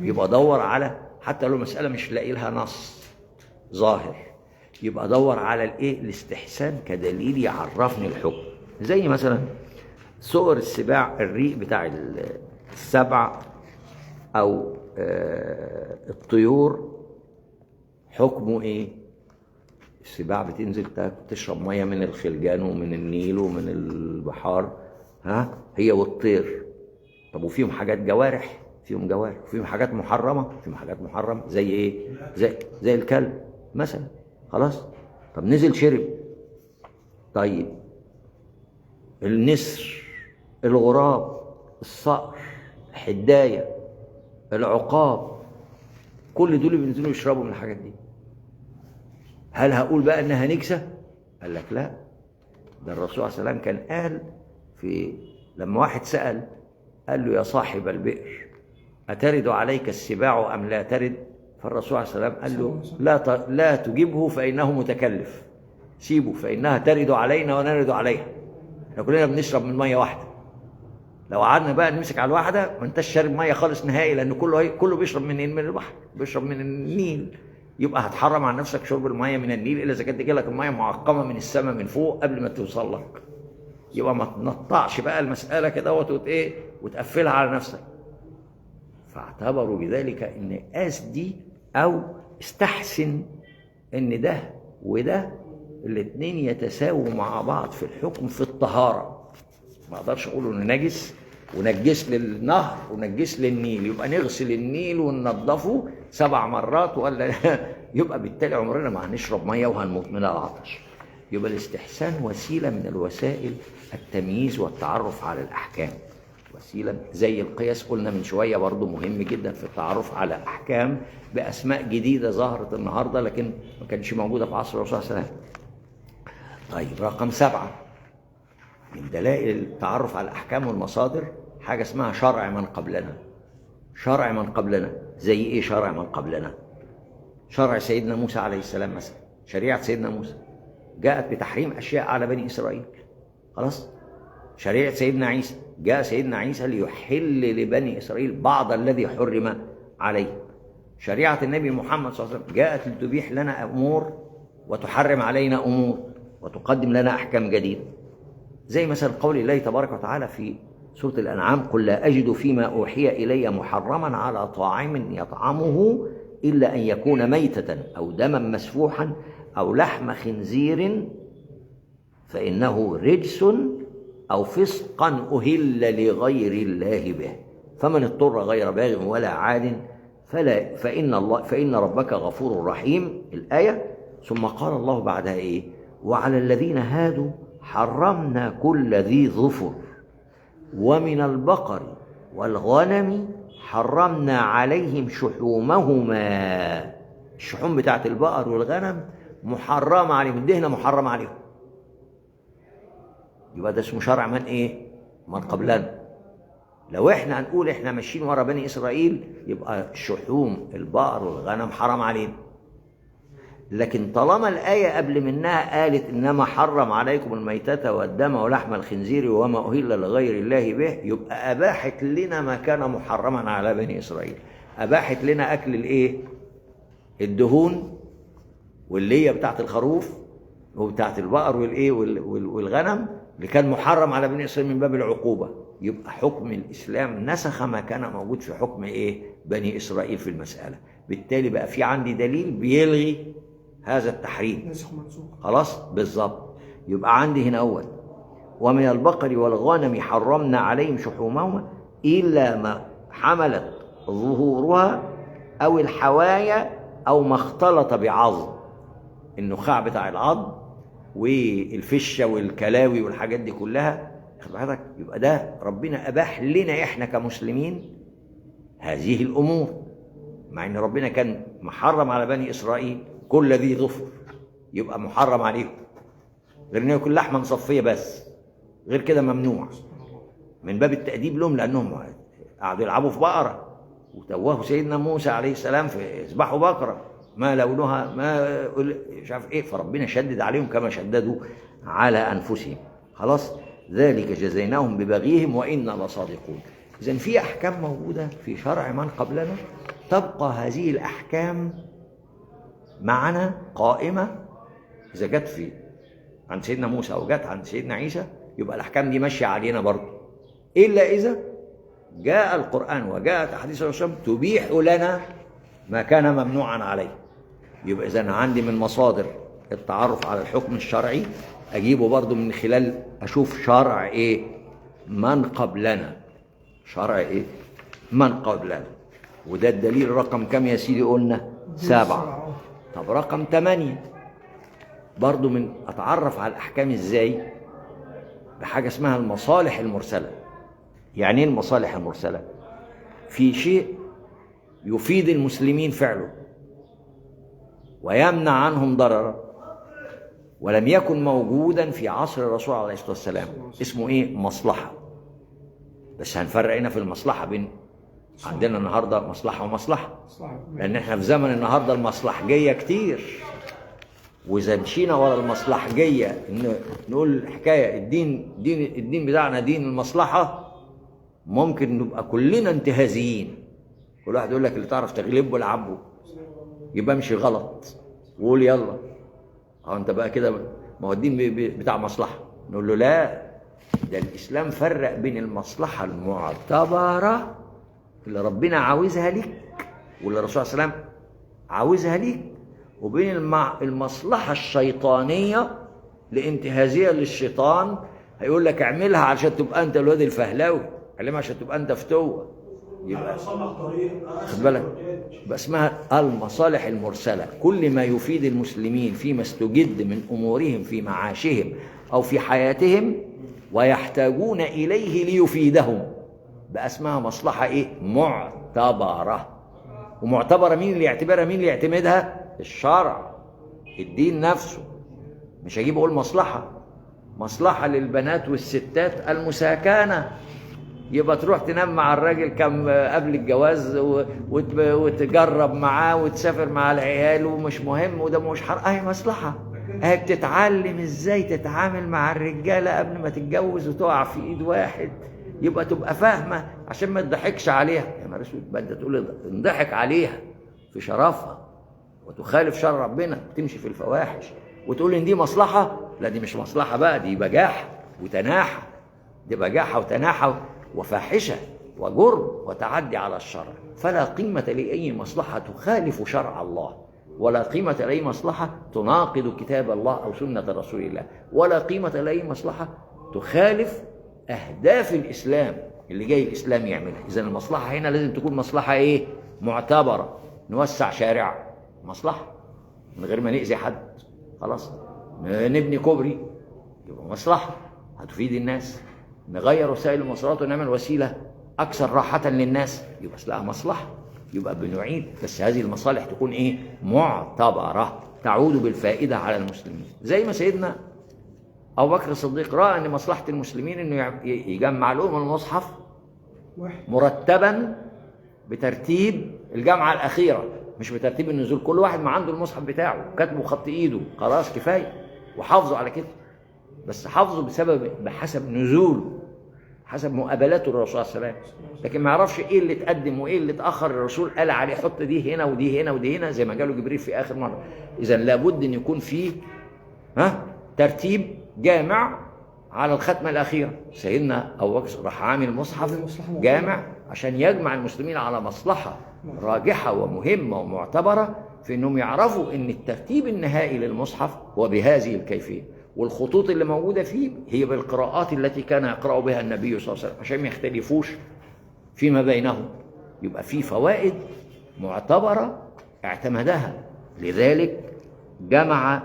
يبقى دور على، حتى لو المسالة مش لاقي لها نص ظاهر، يبقى دور على الايه؟ الاستحسان كدليل يعرفني الحكم. زي مثلا صور السباع، الريق بتاع السبع او الطيور، حكمه ايه؟ السباع بتنزل تشرب مية من الخلجان ومن النيل ومن البحار، ها، هي والطير. طب وفيهم حاجات جوارح، فيهم جوارح، وفيهم حاجات محرمة، فيهم حاجات محرمة زي ايه؟ زي الكلب مثلا. خلاص؟ طب نزل شرب. طيب النسر، الغراب، الصقر، الحدايه، العقاب، كل دول بينزلوا يشربوا من الحاجات دي. هل هقول بقى انها نجسة؟ قال لك لا، ده الرسول عليه الصلاة والسلام كان قال في لما واحد سأل قال له يا صاحب البئر أترد عليك السباع أم لا ترد؟ فالرسول عليه الصلاة والسلام قال له لا تجيبه فإنه متكلف، سيبه فإنها ترد علينا ونرد عليها، احنا كلنا بنشرب من مية واحدة، لو قعدنا بقى نمسك على الواحدة ما انتش شارب مية خالص نهائي، لأن كله بيشرب من البحر، بيشرب من النيل، يبقى هتحرم على نفسك شرب المية من النيل إلا إذا كانت تجي لك المية معقمة من السماء من فوق قبل ما توصل لك. يبقى ما تنطعش بقى المسألة كده ايه وتقفلها على نفسك. فاعتبروا بذلك ان قاس دي او استحسن ان ده وده الاتنين يتساووا مع بعض في الحكم في الطهارة. ما اقدرش اقول انه نجس ونجس للنهر ونجس للنيل، يبقى نغسل النيل وننضفه 7 مرات ولا يبقى بالتالي عمرنا ما هنشرب مية وهنموت من العطش. يبقى الاستحسان وسيلة من الوسائل التمييز والتعرف على الأحكام، وسيلة زي القياس قلنا من شوية برضو مهم جدا في التعرف على أحكام بأسماء جديدة ظهرت النهاردة لكن ما كانش موجودة في عصر الرسول صلى الله عليه وسلم. طيب رقم 7 من دلائل التعرف على الأحكام والمصادر حاجة اسمها شرع من قبلنا. شرع من قبلنا زي إيه شرع من قبلنا؟ شرع سيدنا موسى عليه السلام مثلا، شريعة سيدنا موسى جاءت بتحريم أشياء على بني إسرائيل، خلاص. شريعة سيدنا عيسى، جاء سيدنا عيسى ليحل لبني إسرائيل بعض الذي حرم عليه. شريعة النبي محمد صلى الله عليه وسلم جاءت لتبيح لنا أمور وتحرم علينا أمور وتقدم لنا أحكام جديدة، زي مثلا قول الله تبارك وتعالى في سورة الأنعام: قل لا أجد فيما أوحي إلي محرما على طاعم يطعمه إلا أن يكون ميتة أو دما مسفوحا أو لحم خنزير فإنه رجس أو فسقا أهل لغير الله به فمن اضطر غير باغ ولا عاد فلا فإن ربك غفور رحيم. الآية. ثم قال الله بعدها إيه؟ وعلى الذين هادوا حرمنا كل ذي ظفر ومن البقر والغنم حرمنا عليهم شحومهما. الشحوم بتاعت البقر والغنم محرمة عليهم، الدهنة محرمة عليهم. يبقى ده اسمه شرع من ايه؟ من قبلنا. لو احنا هنقول احنا ماشيين ورا بني اسرائيل يبقى شحوم البقر والغنم حرام علينا. لكن طالما الآية قبل منها قالت إنما حرم عليكم الميتة والدم ولحم الخنزير وما أهل لغير الله به، يبقى أباحت لنا ما كان محرما على بني إسرائيل. أباحت لنا أكل الإيه؟ الدهون واللية بتاعت الخروف وبتاعت البقر والإيه والغنم اللي كان محرم على بني إسرائيل من باب العقوبة. يبقى حكم الإسلام نسخ ما كان موجود في حكم إيه؟ بني إسرائيل في المسألة. بالتالي بقى في عندي دليل بيلغي هذا التحريم. خلاص بالظبط. يبقى عندي هنا أول ومن البقر والغنم حرمنا عليهم شحومهما إلا ما حملت ظهورها أو الحوايا أو ما اختلط بعظم. النخاع بتاع العظم والفشة والكلاوي والحاجات دي كلها. يبقى ده ربنا أباح لنا إحنا كمسلمين هذه الأمور، مع إن ربنا كان محرم على بني إسرائيل كل ذي ظفر يبقى محرم عليهم، غير انه يكون لحمه مصفيه بس، غير كده ممنوع من باب التأديب لهم، لانهم قعدوا يلعبوا في بقرة وتوهوا سيدنا موسى عليه السلام في اذبحوا بقرة ما لونها ما مش عارف ايه، فربنا شدد عليهم كما شددوا على انفسهم. خلاص، ذلك جزيناهم ببغيهم وانا لصادقون. اذا في احكام موجودة في شرع من قبلنا، تبقى هذه الاحكام معنا قائمة. إذا جت في عند سيدنا موسى أو جت عند سيدنا عيسى يبقى الأحكام دي ماشية علينا برضه، إلا إذا جاء القرآن وجاءت أحاديث الرسول تبيح لنا ما كان ممنوعا عليه. يبقى إذا أنا عندي من مصادر التعرف على الحكم الشرعي أجيبه برضه من خلال أشوف شرع إيه من قبلنا، شرع إيه من قبلنا. وده الدليل رقم كم يا سيدي؟ قلنا 7. طب رقم 8 برضو من أتعرف على الأحكام إزاي؟ بحاجة اسمها المصالح المرسلة. يعني إيه المصالح المرسلة؟ في شيء يفيد المسلمين فعله ويمنع عنهم ضررا ولم يكن موجودا في عصر الرسول عليه الصلاة والسلام، اسمه إيه؟ مصلحة. بس هنفرق هنا في المصلحة بين عندنا النهارده مصلحة ومصلحة، لأن احنا في زمن النهارده المصلحجية كتير، وإذا مشينا ورا المصلحجية نقول الحكاية الدين دين الدين بتاعنا دين المصلحة، ممكن نبقى كلنا انتهازيين. كل واحد يقول لك اللي تعرف تغلبه العبه، يبقى امشي غلط وقول يلا اه انت بقى كده، ما هو الدين بتاع مصلحة. نقول له لا، ده الإسلام فرق بين المصلحة المعتبرة اللي ربنا عاوزها ليك واللي الرسول صلى الله عليه وسلم عاوزها ليك، وبين المصلحة الشيطانية الانتهازية للشيطان. هيقول لك اعملها عشان تبقى انت الواد الفهلاوي، اعملها عشان تبقى انت فتوة. يبقى اصلح طريق، خد بالك، يبقى اسمها المصالح المرسلة، كل ما يفيد المسلمين فيما استجد من أمورهم في معاشهم أو في حياتهم ويحتاجون إليه ليفيدهم، بقى اسمها مصلحة إيه؟ معتبرة. ومعتبرة مين اللي يعتبرها؟ مين اللي يعتمدها؟ الشرع، الدين نفسه. مش هجيب أقول مصلحة، مصلحة للبنات والستات المساكنة، يبقى تروح تنام مع الراجل كم قبل الجواز وتجرب معاه وتسافر مع العيال ومش مهم وده مش حرام، اهي مصلحة. اهي بتتعلم ازاي تتعامل مع الرجالة قبل ما تتجوز وتقع في ايد واحد، يبقى تبقى فاهمة عشان ما تضحكش عليها. يا نهار اسود، انت تقول انضحك عليها في شرفها وتخالف شرع ربنا وتمشي في الفواحش وتقول ان دي مصلحة؟ لا، دي مش مصلحة بقى، دي بجاحة وتناحة، دي بجاحة وتناحة وفاحشة وجرم وتعدي على الشرع. فلا قيمة لأي مصلحة تخالف شرع الله، ولا قيمة لأي مصلحة تناقض كتاب الله أو سنة رسول الله، ولا قيمة لأي مصلحة تخالف أهداف الإسلام اللي جاي الإسلام يعملها. إذن المصلحة هنا لازم تكون مصلحة إيه؟ معتبرة. نوسع شارع، مصلحة من غير ما نأذي حد، خلاص. نبني كوبري، يبقى مصلحة هتفيد الناس. نغير وسائل المواصلات ونعمل وسيلة أكثر راحة للناس، يبقى لها مصلحة. يبقى بنعيد، بس هذه المصالح تكون إيه؟ معتبرة، تعود بالفائدة على المسلمين. زي ما سيدنا أبو بكر الصديق رأى أن مصلحة المسلمين أنه يجمع لهم المصحف مرتبا بترتيب الجامعة الأخيرة، مش بترتيب النزول. كل واحد ما عنده المصحف بتاعه كاتبه خط إيده، خلاص كفاية، وحافظوا على كده. بس حافظه بسبب بحسب نزوله، حسب مقابلاته للرسول صلى الله عليه وسلم، لكن ما يعرفش ايه اللي اتقدم وايه اللي اتاخر. الرسول قال عليه حط دي هنا ودي هنا ودي هنا، زي ما قاله جبريل في اخر مرة. اذا لابد ان يكون فيه ترتيب جامع على الختمة الاخيرة. سيدنا ابو بكر راح عامل مصحف جامع عشان يجمع المسلمين على مصلحة راجحة ومهمة ومعتبره، في انهم يعرفوا ان الترتيب النهائي للمصحف هو بهذه الكيفية، والخطوط اللي موجودة فيه هي بالقراءات التي كان يقرأ بها النبي صلى الله عليه وسلم، عشان ما يختلفوش فيما بينهم. يبقى في فوائد معتبرة اعتمدها، لذلك جمع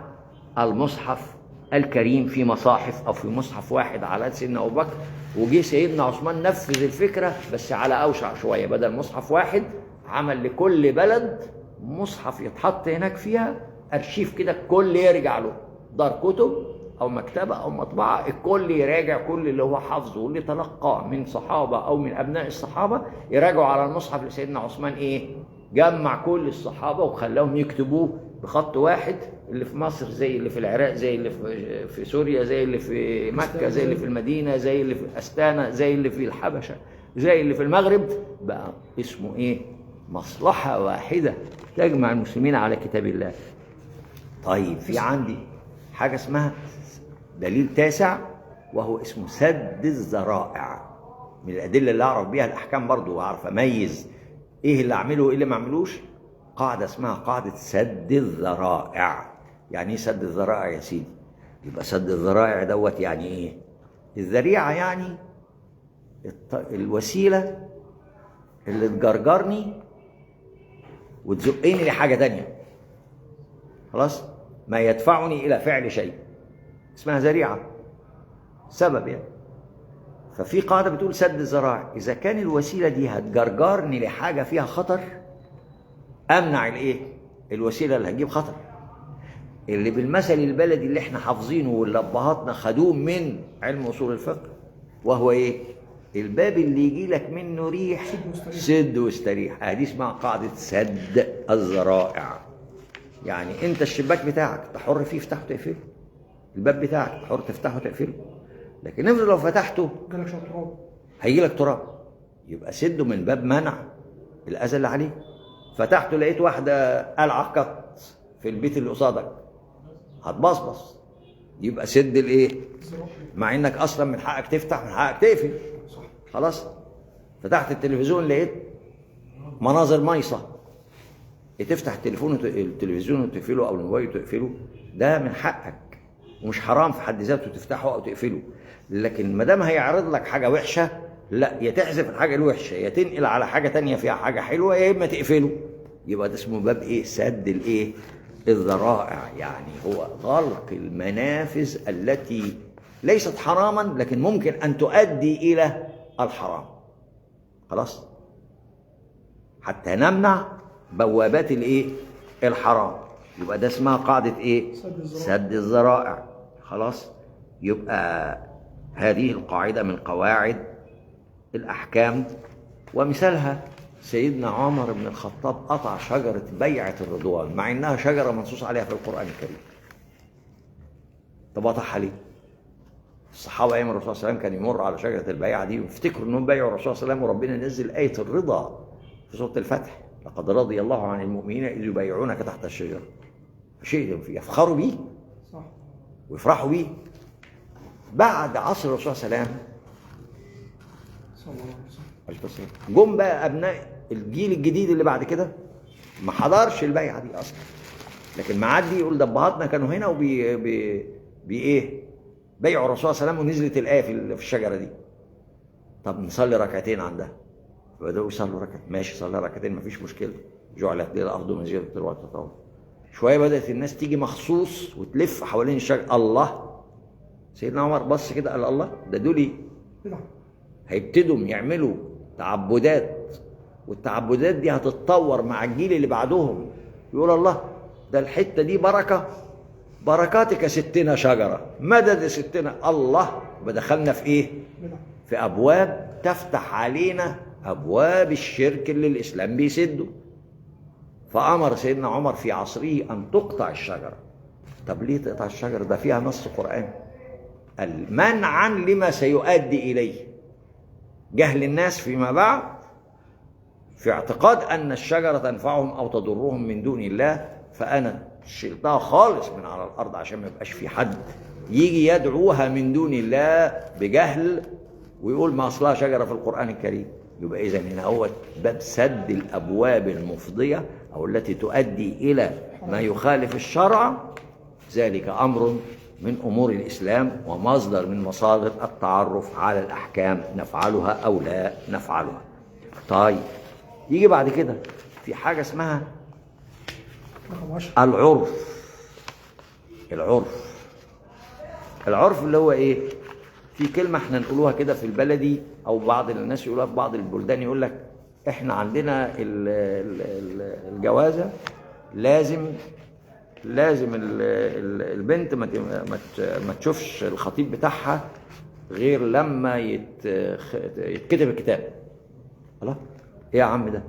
المصحف الكريم في مصاحف أو في مصحف واحد على سيدنا أبو بكر. وجي سيدنا عثمان نفذ الفكرة بس على أوسع شوية، بدل مصحف واحد عمل لكل بلد مصحف يتحط هناك فيها أرشيف كده، الكل يرجع له، دار كتب أو مكتبة أو مطبعة، الكل يراجع كل اللي هو حافظه واللي تلقاه من صحابة أو من أبناء الصحابة، يراجعوا على المصحف لسيدنا عثمان. إيه؟ جمع كل الصحابة وخلاهم يكتبوه بخط واحد، اللي في مصر زي اللي في العراق زي اللي في سوريا زي اللي في مكة زي اللي في المدينة زي اللي في أستانا زي اللي في الحبشة زي اللي في المغرب. بقى اسمه إيه؟ مصلحة واحدة تجمع المسلمين على كتاب الله. طيب في عندي حاجة اسمها دليل تاسع، وهو اسمه سد الذرائع. من الأدلة اللي أعرف بيها الأحكام برضو وأعرف أميز إيه اللي أعمله وإيه اللي ما أعملوش، قاعدة اسمها قاعدة سد الذرائع. يعني إيه سد الذرائع يا سيدي؟ يبقى سد الذرائع دوت يعني إيه؟ الذريعة يعني الوسيلة اللي تجرجرني وتزقني لحاجة تانية، خلاص، ما يدفعني إلى فعل شيء، اسمها ذريعة، سبب يعني. ففي قاعدة بتقول سد الذرائع، إذا كان الوسيلة دي هتجرجرني لحاجة فيها خطر، أمنع الإيه؟ الوسيلة اللي هتجيب خطر. اللي بالمثل البلدي اللي احنا حافظينه واللي أبهاتنا خدوه من علم أصول الفقه، وهو إيه؟ الباب اللي يجي لك منه ريح سد واستريح. دي اسمها قاعدة سد الذرائع. يعني انت الشباك بتاعك تحر فيه افتحه تقفله، الباب بتاعك تحر تفتحه تقفله، لكن افرض لو فتحته جالك شوية تراب، هيجي لك تراب، يبقى سده من باب منع الاذى اللي عليه. فتحته لقيت واحدة قلعه قط في البيت اللي قصادك، هتبصبص، يبقى سد الايه؟ مع انك اصلا من حقك تفتح من حقك تقفل، خلاص. فتحت التلفزيون لقيت مناظر مايصه، تفتح التليفون التلفزيون وتقفله او الموبايل وتقفله، ده من حقك ومش حرام في حد ذاته تفتحه او تقفله، لكن ما دام هيعرض لك حاجة وحشة لا، يا تحذف الحاجة الوحشة، يا تنقل على حاجة تانية فيها حاجة حلوة، يا اما تقفله. يبقى ده اسمه باب ايه؟ سد الايه؟ الذرائع. يعني هو غلق المنافذ التي ليست حراما لكن ممكن ان تؤدي الى الحرام. خلاص؟ حتى نمنع بوابات الايه؟ الحرام. يبقى ده اسمها قاعدة ايه؟ سد الذرائع. خلاص؟ يبقى هذه القاعدة من قواعد الأحكام، ومثالها سيدنا عمر بن الخطاب قطع شجرة بيعة الرضوان مع إنها شجرة منصوص عليها في القرآن الكريم. طب قطعها ليه؟ الصحابة أيام الرسول صلى الله عليه وسلم كان يمر على شجرة البيعة دي ويفتكروا إنهم بايعوا الرسول صلى الله عليه وسلم، وربنا نزل آية الرضا في سورة الفتح: لقد رضي الله عن المؤمنين إذ يبايعونك تحت الشجرة. شيء يفخروا بيه ويفرحوا بيه. بعد عصر الرسول صلى الله عليه وسلم جم بقى أبناء الجيل الجديد اللي بعد كده ما حضرش البيعة دي أصلا، لكن معدي يقول ده أبهاتنا كانوا هنا وبي بي بي إيه بيعوا الرسول صلى الله عليه وسلم ونزلت الآية في الشجرة دي. طب نصلي ركعتين عندها. فبدأوا يصلوا ركعتين، ماشي صلي ركعتين مفيش مشكلة، جعلت لي الأرض مسجدا وطهورا. شوية بدأت الناس تيجي مخصوص وتلف حوالين الشجرة. الله، سيدنا عمر بص كده قال الله، ده دول هيبتدوا يعملوا تعبدات، والتعبدات دي هتتطور مع الجيل اللي بعدهم. يقول الله، ده الحتة دي بركة، بركاتك ستنا شجرة، مدد ستنا. الله، بدخلنا في ايه؟ في ابواب تفتح علينا ابواب الشرك اللي الاسلام بيسده. فامر سيدنا عمر في عصره ان تقطع الشجرة. طب ليه تقطع الشجرة؟ ده فيها نص قرآن. منعا لما سيؤدي اليه جهل الناس فيما بعد في اعتقاد ان الشجرة تنفعهم او تضرهم من دون الله، فانا شلتها خالص من على الارض عشان ما يبقاش في حد يجي يدعوها من دون الله بجهل ويقول ما اصلها شجرة في القران الكريم. يبقى اذا هنا هو باب سد الابواب المفضيه او التي تؤدي الى ما يخالف الشرع. ذلك امر من امور الاسلام ومصدر من مصادر التعرف على الاحكام، نفعلها او لا نفعلها. طيب يجي بعد كده في حاجة اسمها العرف. العرف، العرف اللي هو ايه؟ في كلمة احنا نقولوها كده في البلدي او بعض الناس يقولوها في بعض البلدان، يقول لك احنا عندنا الجوازه لازم البنت ما تشوفش الخطيب بتاعها غير لما يتكتب الكتاب. الله، ايه يا عم ده؟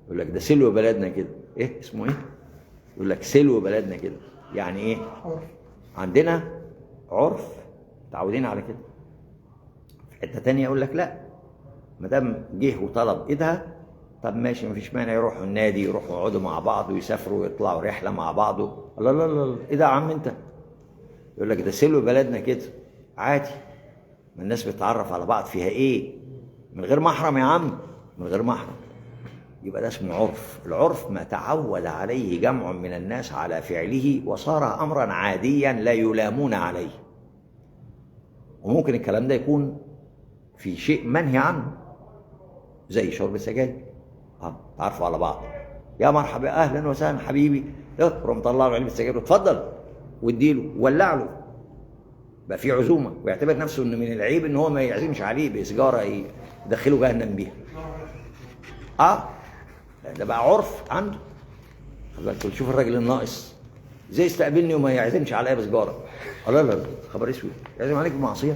يقول لك ده سلو بلدنا كده. ايه اسمه ايه؟ يقول لك سلو بلدنا كده. يعني ايه؟ عرف. عندنا عرف، متعودين على كده. في حتة تانية يقول لك لا، ما دام جه وطلب ايدها طب ماشي مفيش مانع، يروحوا النادي، يروحوا يقعدوا مع بعض ويسافروا ويطلعوا رحله مع بعض. لا لا لا، ايه ده يا عم انت؟ يقول لك ده سلو بلدنا كده، عادي، ما الناس بتتعرف على بعض فيها ايه؟ من غير محرم يا عم، من غير محرم. يبقى ده اسمه عرف. العرف ما تعود عليه جمع من الناس على فعله وصار امرا عاديا لا يلامون عليه. وممكن الكلام ده يكون في شيء منهي عنه زي شرب السجاير. تعرفوا على بعض، يا مرحبا، اهلا وسهلا حبيبي، روح مطلع له علبة سجاير واتفضل واديله ولع له، بقى في عزومة، ويعتبر نفسه انه من العيب ان هو ما يعزمش عليه بسجاره يدخله جهنم بيها. ده بقى عرف عنده. خد بالك، شوف الراجل الناقص ازاي يستقبلني وما يعزمش عليا بسجاره. لا لا، خبر اسود، يعزم عليك بمعصية.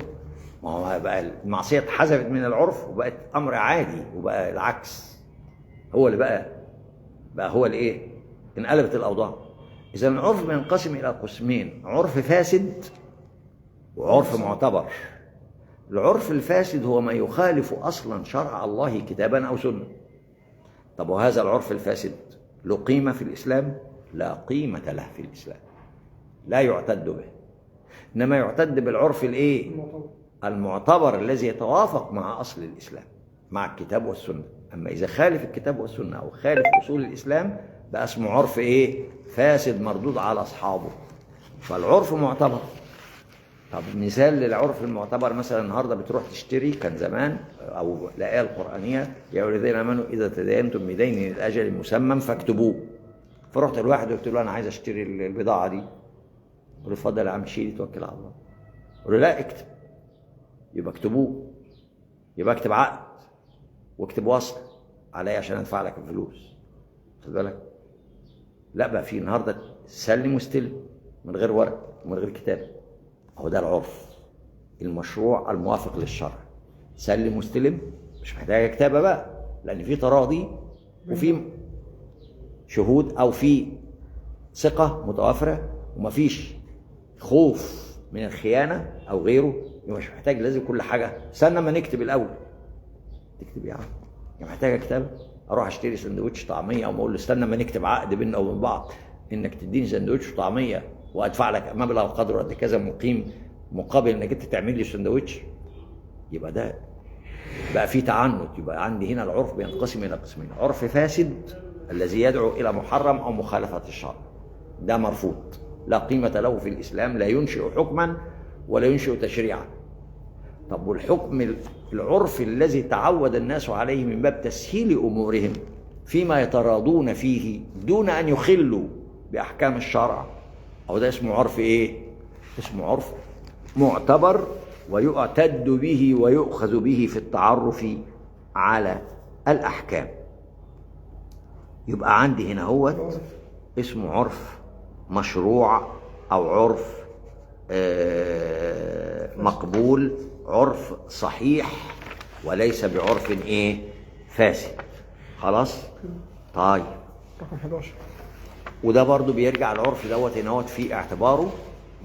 ما هو بقى المعصية اتحذفت من العرف وبقت امر عادي، وبقى العكس هو اللي بقى هو اللي ايه؟ انقلبت الاوضاع. اذا العرف بينقسم الى قسمين: عرف فاسد وعرف معتبر. العرف الفاسد هو ما يخالف اصلا شرع الله كتابا او سنة. طب وهذا العرف الفاسد له قيمة في الاسلام؟ لا قيمة له في الاسلام، لا يعتد به. انما يعتد بالعرف الايه؟ المعتبر الذي يتوافق مع اصل الاسلام، مع الكتاب والسنة. اما اذا خالف الكتاب والسنة او خالف اصول الاسلام بقى اسمه عرف ايه؟ فاسد، مردود على اصحابه. فالعرف معتبر. طب مثال للعرف المعتبر، مثلا النهارده بتروح تشتري، كان زمان او الايه القرانية يا ايها الذين امنوا اذا تداينتم بدين الى اجل مسمى فاكتبوه. فرحت لواحد وقلت له انا عايز اشتري البضاعة دي، قال له اتفضل يا عم شيل توكل على الله. قال له لا اكتب، يبقى اكتبوه، يبقى اكتب عقد واكتب وصل عليا عشان ادفع لك الفلوس. خد بالك؟ لا بقى في النهارده سلم واستلم من غير ورق ومن غير كتاب. هو ده العرف المشروع الموافق للشرع، سلم واستلم، مش محتاجه كتابه بقى، لان في تراضي وفي شهود او في ثقة متوافره ومفيش خوف من الخيانة او غيره، يبقى مش محتاج لازم كل حاجة استنى ما نكتب الاول. تكتب يا عم؟ يعني محتاجه كتابه؟ اروح اشتري سندوتش طعميه او اقول له استنى ما نكتب عقد بيننا وبين بعض انك تديني سندوتش طعميه وادفع لك مبلغ وقدره قد كذا مقيم مقابل انك انت تعمل لي سندوتش، يبقى ده بقى في تعنت. يبقى عندي هنا العرف بينقسم الى قسمين: عرف فاسد الذي يدعو الى محرم او مخالفة الشرع، ده مرفوض لا قيمة له في الاسلام، لا ينشئ حكما ولا ينشئ تشريعا. طب والحكم العرف الذي تعود الناس عليه من باب تسهيل امورهم فيما يتراضون فيه دون ان يخلوا باحكام الشرع، او ده اسمه عرف ايه؟ اسمه عرف معتبر ويعتد به ويؤخذ به في التعرف على الاحكام. يبقى عندي هنا هو اسمه عرف مشروع او عرف مقبول، عرف صحيح وليس بعرف ايه؟ فاسد. خلاص؟ طيب رقم 11. وده برضو بيرجع العرف دوت ان هو في اعتباره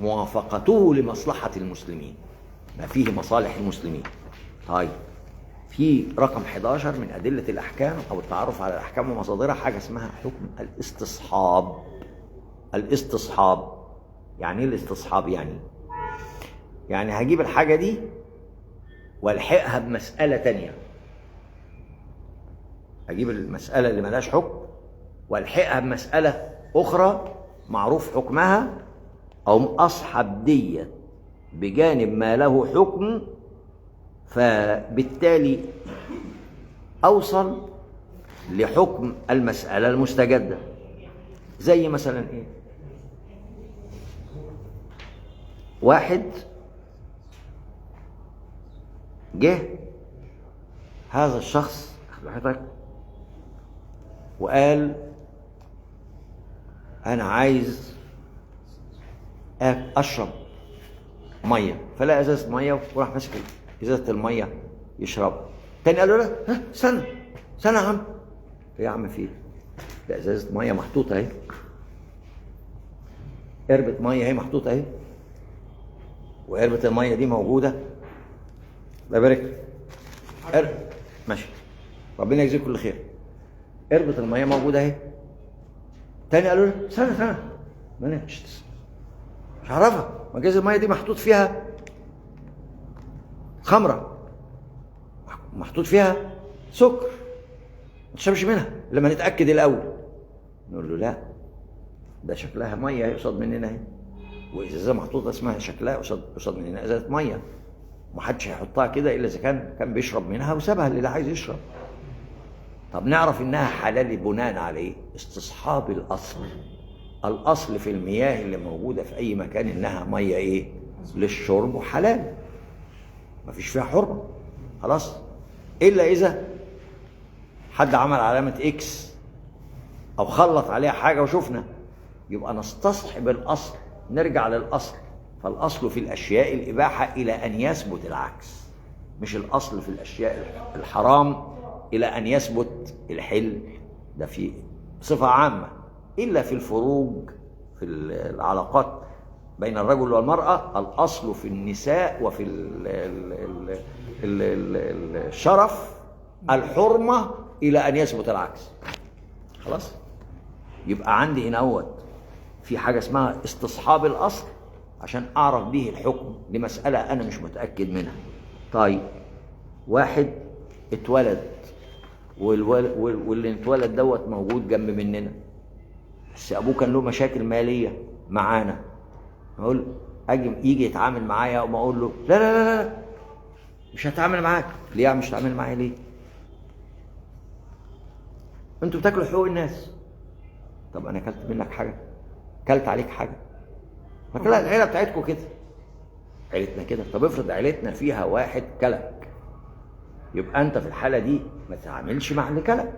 موافقته لمصلحة المسلمين، ما فيه مصالح المسلمين. طيب في رقم 11 من أدلة الأحكام أو التعرف على الأحكام ومصادرها حاجة اسمها حكم الاستصحاب. الاستصحاب يعني ايه الاستصحاب؟ يعني هجيب الحاجة دي والحقها بمسألة تانية، هجيب المسألة اللي ملهاش حكم والحقها بمسألة أخرى معروف حكمها، أو أصحب ديت بجانب ما له حكم، فبالتالي أوصل لحكم المسألة المستجدة. زي مثلا إيه؟ واحد جه هذا الشخص حضرتك وقال أنا عايز أشرب مية، فلقى ازازة مية وراح ماسك ازازة المية يشربها. تاني قال له لا، ها استنى استنى يا عم. يا عم في ده ازازة مية محطوطة اهي، قربة مية اهي محطوطة اهي، وقربة المية دي موجودة. الله يبارك لك. ماشي، ربنا يجزيك كل خير. قربة المية موجودة اهي. تاني قالوا له استنى استنى، ما مش عارفها، ما جاز المية دي محطوط فيها خمره، محطوط فيها سكر، ما تشربش منها لما نتاكد الاول. نقول له لا، ده شكلها مية قصاد مننا اهي، وازازه محطوطة اسمها شكلها قصاد مننا ازازة مية، ومحدش هيحطها كده الا اذا كان بيشرب منها وسابها للي عايز يشرب. طب نعرف انها حلال بناء على ايه؟ استصحاب الاصل. الاصل في المياه اللي موجودة في اي مكان انها مية ايه؟ للشرب وحلال، مفيش فيها حرمه خلاص، الا اذا حد عمل علامة X او خلط عليها حاجة وشفنا، يبقى نستصحب الاصل، نرجع للاصل. فالاصل في الاشياء الاباحة الى ان يثبت العكس، مش الاصل في الاشياء الحرام الى ان يثبت الحل، ده في صفة عامة. الا في الفروج، في العلاقات بين الرجل والمرأة، الأصل في النساء وفي ال ال ال ال الشرف الحرمة إلى أن يثبت العكس. خلاص؟ يبقى عندي هنا اهوت في حاجة اسمها استصحاب الأصل عشان أعرف به الحكم لمسألة أنا مش متأكد منها. طيب واحد اتولد، واللي اتولد دوت موجود جنب مننا، بس أبوه كان له مشاكل مالية معانا، نقول اجي يجي يتعامل معايا وما اقول له لا لا لا لا مش هتعامل معاك. ليه يا عم مش هتعامل معايا ليه؟ انتوا بتاكلوا حقوق الناس. طب انا اكلت منك حاجة؟ اكلت عليك حاجة؟ فكلها العيلة بتاعتكم كده، عيلتنا كده. طب افرض عيلتنا فيها واحد كلك، يبقى انت في الحالة دي ما تتعاملش مع اللي كلك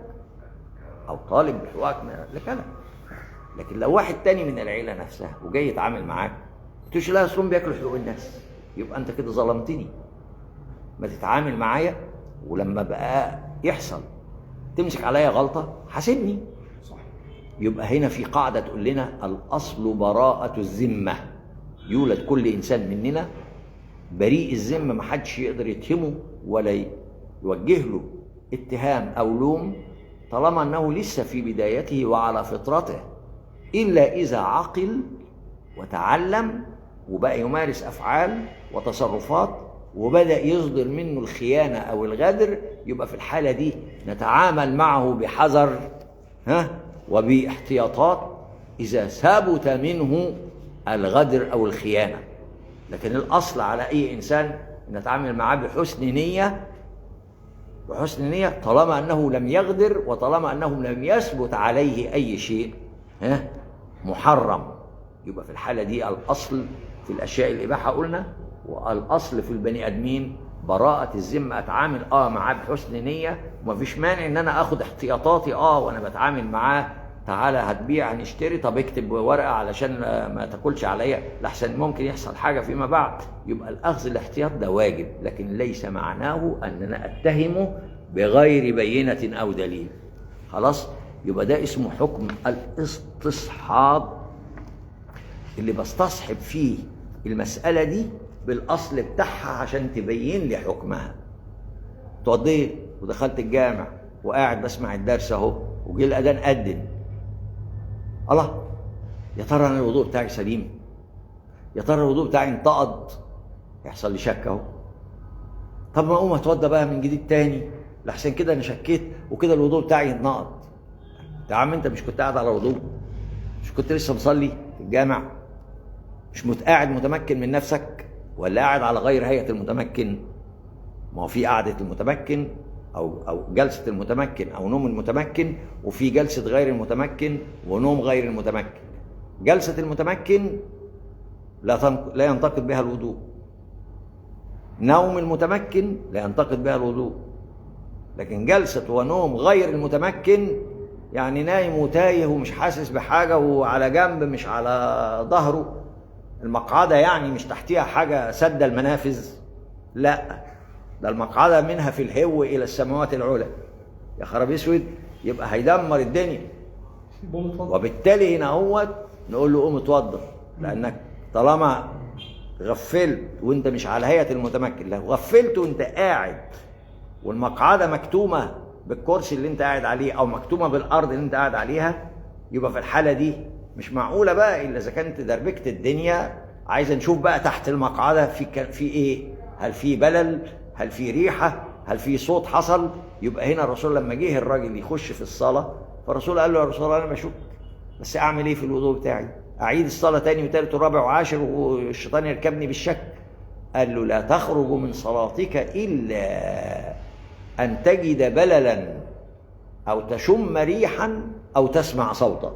او طالب بحقوقك من اللي كلك. لكن لو واحد تاني من العيلة نفسها وجاي يتعامل معاك تقولش لا اصلهم بياكلوا حقوق الناس، يبقى انت كده ظلمتني. ما تتعامل معايا، ولما بقى يحصل تمسك عليا غلطه حاسبني. صح. يبقى هنا في قاعدة تقول لنا الاصل براءه الذمة. يولد كل انسان مننا بريء الذمة، ما حدش يقدر يتهمه ولا يوجه له اتهام او لوم طالما انه لسه في بدايته وعلى فطرته، الا اذا عقل وتعلم وبقى يمارس افعال وتصرفات وبدا يصدر منه الخيانة او الغدر، يبقى في الحالة دي نتعامل معه بحذر وباحتياطات اذا ثبت منه الغدر او الخيانة. لكن الاصل على اي انسان نتعامل معاه بحسن نيه، بحسن نيه طالما انه لم يغدر وطالما انه لم يثبت عليه اي شيء محرم. يبقى في الحالة دي الاصل في الاشياء الاباحة قلنا، والاصل في البني ادمين براءه الذمة. اتعامل معاه بحسن نيه ومفيش مانع ان انا اخد احتياطاتي وانا بتعامل معاه. تعالى هتبيع هنشتري، طب اكتب ورقة علشان ما تاكلش عليا لحسن ممكن يحصل حاجة فيما بعد. يبقى الاخذ الاحتياط ده واجب، لكن ليس معناه ان انا اتهمه بغير بينه او دليل. خلاص، يبقى ده اسمه حكم الاستصحاب، اللي بستصحب فيه المسالة دي بالاصل بتاعها عشان تبين لي حكمها. اتوضيت ودخلت الجامع وقاعد بسمع الدرس اهو، وجه الاذان اذن، الله يا ترى انا الوضوء بتاعي سليم؟ يا ترى الوضوء بتاعي انتقض؟ يحصل لي شك اهو. طب ما اقوم اتوضى بقى من جديد تاني لحسن كده انا شكيت وكده الوضوء بتاعي يتنقض. يا عم انت مش كنت قاعد على وضوء؟ مش كنت لسه مصلي في الجامع؟ مش قاعد متمكن من نفسك ولا قاعد على غير هيئة المتمكن؟ ما هو في قعدة المتمكن او جلسه المتمكن او نوم المتمكن، وفي جلسه غير المتمكن ونوم غير المتمكن. جلسه المتمكن لا ينتقد بها الوضوء، نوم المتمكن لا ينتقد بها الوضوء، لكن جلسه ونوم غير المتمكن يعني نايم وتايه ومش حاسس بحاجة وعلى جنب مش على ظهره، المقعده يعني مش تحتيها حاجة سد المنافذ، لا ده المقعده منها في الهو الى السماوات العلى. يا خراب اسود، يبقى هيدمر الدنيا. وبالتالي هنا هو نقول له قوم اتوضى، لانك طالما غفلت وانت مش على هيئة المتمكن، لو غفلت وانت قاعد والمقعده مكتومة بالكرسي اللي انت قاعد عليه او مكتومة بالارض اللي انت قاعد عليها، يبقى في الحالة دي مش معقولة بقى الا اذا كانت دربكت الدنيا. عايز نشوف بقى تحت المقعده في ايه، هل في بلل، هل في ريحه، هل في صوت حصل. يبقى هنا الرسول لما جه الراجل يخش في الصلاة، فالرسول قال له يا رسول الله انا بشك، بس اعمل ايه في الوضوء بتاعي؟ اعيد الصلاة تاني وتالت ورابع وعاشر والشيطان يركبني بالشك؟ قال له لا تخرج من صلاتك الا ان تجد بللا او تشم ريحا او تسمع صوتا.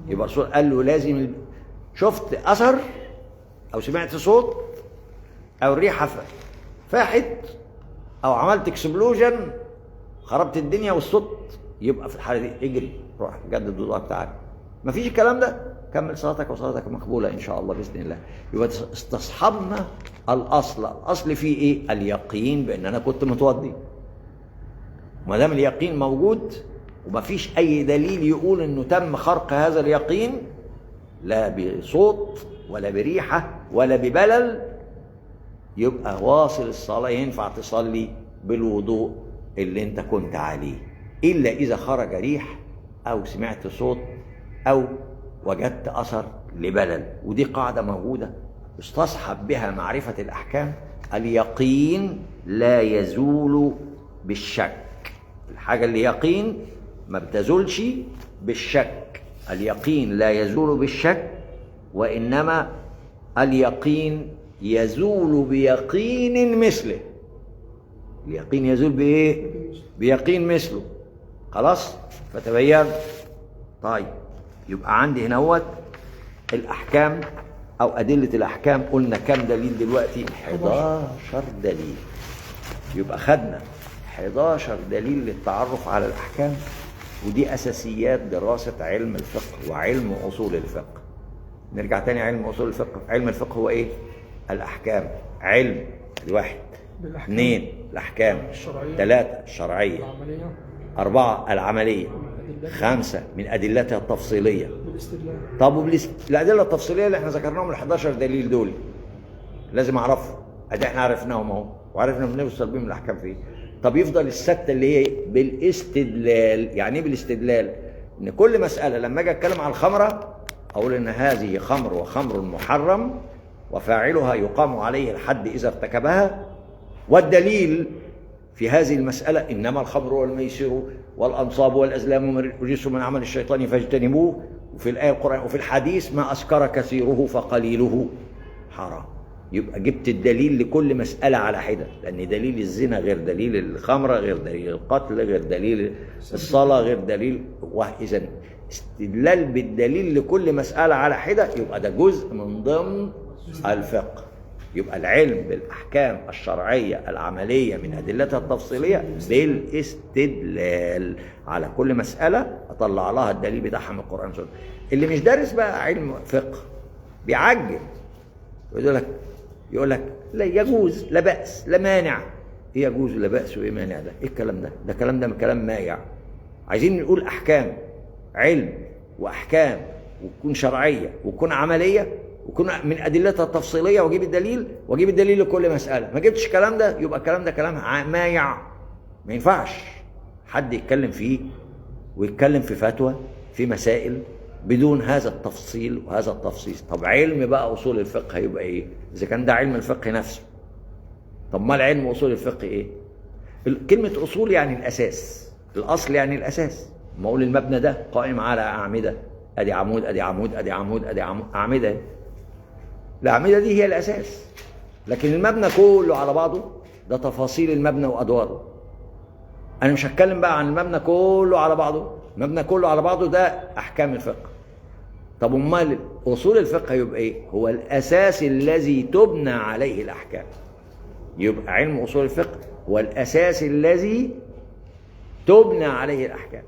يبقى الرسول قال له لازم شفت اثر او سمعت صوت او الريحة فاحت او عملت explosion خربت الدنيا والصوت، يبقى في الحالة دي اجري روح جدد الوضوء بتاعك. مفيش الكلام ده، كمل صلاتك وصلاتك مقبولة ان شاء الله باذن الله. يبقى استصحبنا الاصل، الاصل فيه ايه؟ اليقين بان انا كنت متوضي. ما دام اليقين موجود ومفيش اي دليل يقول انه تم خرق هذا اليقين، لا بصوت ولا بريحه ولا ببلل، يبقى واصل الصلاة، ينفع تصلي بالوضوء اللي انت كنت عليه، الا اذا خرج ريح او سمعت صوت او وجدت اثر لبلل. ودي قاعدة موجودة استصحب بها معرفة الاحكام، اليقين لا يزول بالشك. الحاجة اللي يقين ما بتزولش بالشك، اليقين لا يزول بالشك، وانما اليقين يزول بيقين مثله. اليقين يزول بإيه؟ بيقين مثله. خلاص؟ فتبين. طيب يبقى عندي هنا هوت الأحكام أو أدلة الأحكام. قلنا كم دليل دلوقتي؟ 11 دليل. يبقى خدنا 11 دليل للتعرف على الأحكام، ودي أساسيات دراسة علم الفقه وعلم أصول الفقه. نرجع تاني علم أصول الفقه. علم الفقه هو إيه؟ الأحكام. علم الواحد، اثنين الأحكام الشرعية، 3 الشرعية، العملية، 4 العملية، 5 من أدلتها التفصيلية. بالاستدلال. طب الأدلة التفصيلية اللي احنا ذكرناهم ال 11 دليل دول لازم أعرفهم. أدي احنا عرفناهم أهو، وعرفنا بنوصل بيهم الأحكام فيه. طب يفضل الستة اللي هي بالاستدلال. يعني ايه بالاستدلال؟ إن كل مسألة لما أجي أتكلم على الخمرة أقول إن هذه خمر وخمر محرم وفاعلها يقام عليه الحد إذا ارتكبها، والدليل في هذه المسألة إنما الخمر والميسر والأنصاب والأزلام رجس من عمل الشيطان فاجتنبوه، وفي الآية القرآن وفي الحديث ما أسكر كثيرة فقليله حرام. يبقى جبت الدليل لكل مسألة على حدة، لأن دليل الزنا غير دليل الخمرة غير دليل القتل غير دليل الصلاة غير دليل. وإذا استدلال بالدليل لكل مسألة على حدة يبقى ده جزء من ضمن الفقه. يبقى العلم بالأحكام الشرعية العملية من أدلتها التفصيلية بالاستدلال على كل مسألة أطلع لها الدليل بتاعها من القرآن والسنة. اللي مش دارس بقى علم فقه بيعجل، يقول لك لا يجوز لا بأس لا مانع. ايه يجوز لا بأس وايه مانع ده؟ ايه الكلام ده؟ ده كلام، ده كلام مايع. عايزين نقول أحكام، علم وأحكام، وتكون شرعية وتكون عملية وكون من أدلتها التفصيلية، واجيب الدليل، واجيب الدليل لكل مسألة. ما جبتش الكلام ده يبقى الكلام ده كلام مايع، ما ينفعش حد يتكلم فيه ويتكلم في فتوى في مسائل بدون هذا التفصيل وهذا التفصيل. طب علم بقى أصول الفقه هيبقى إيه؟ إذا كان ده علم الفقه نفسه، طب ما العلم أصول الفقه إيه؟ كلمة أصول يعني الأساس، الأصل يعني الأساس. ما أقول المبنى ده قائم على أعمدة، أدي عمود أدي عمود أدي عمود أدي عمود، أعمدة. الأعمدة دي هي الأساس، لكن المبنى كله على بعضه ده تفاصيل المبنى وأدواره. أنا مش هتكلم بقى عن المبنى كله على بعضه، المبنى كله على بعضه ده أحكام الفقه. طب أمال أصول الفقه يبقى إيه؟ هو الأساس الذي تبنى عليه الأحكام. يبقى علم أصول الفقه هو الأساس الذي تبنى عليه الأحكام،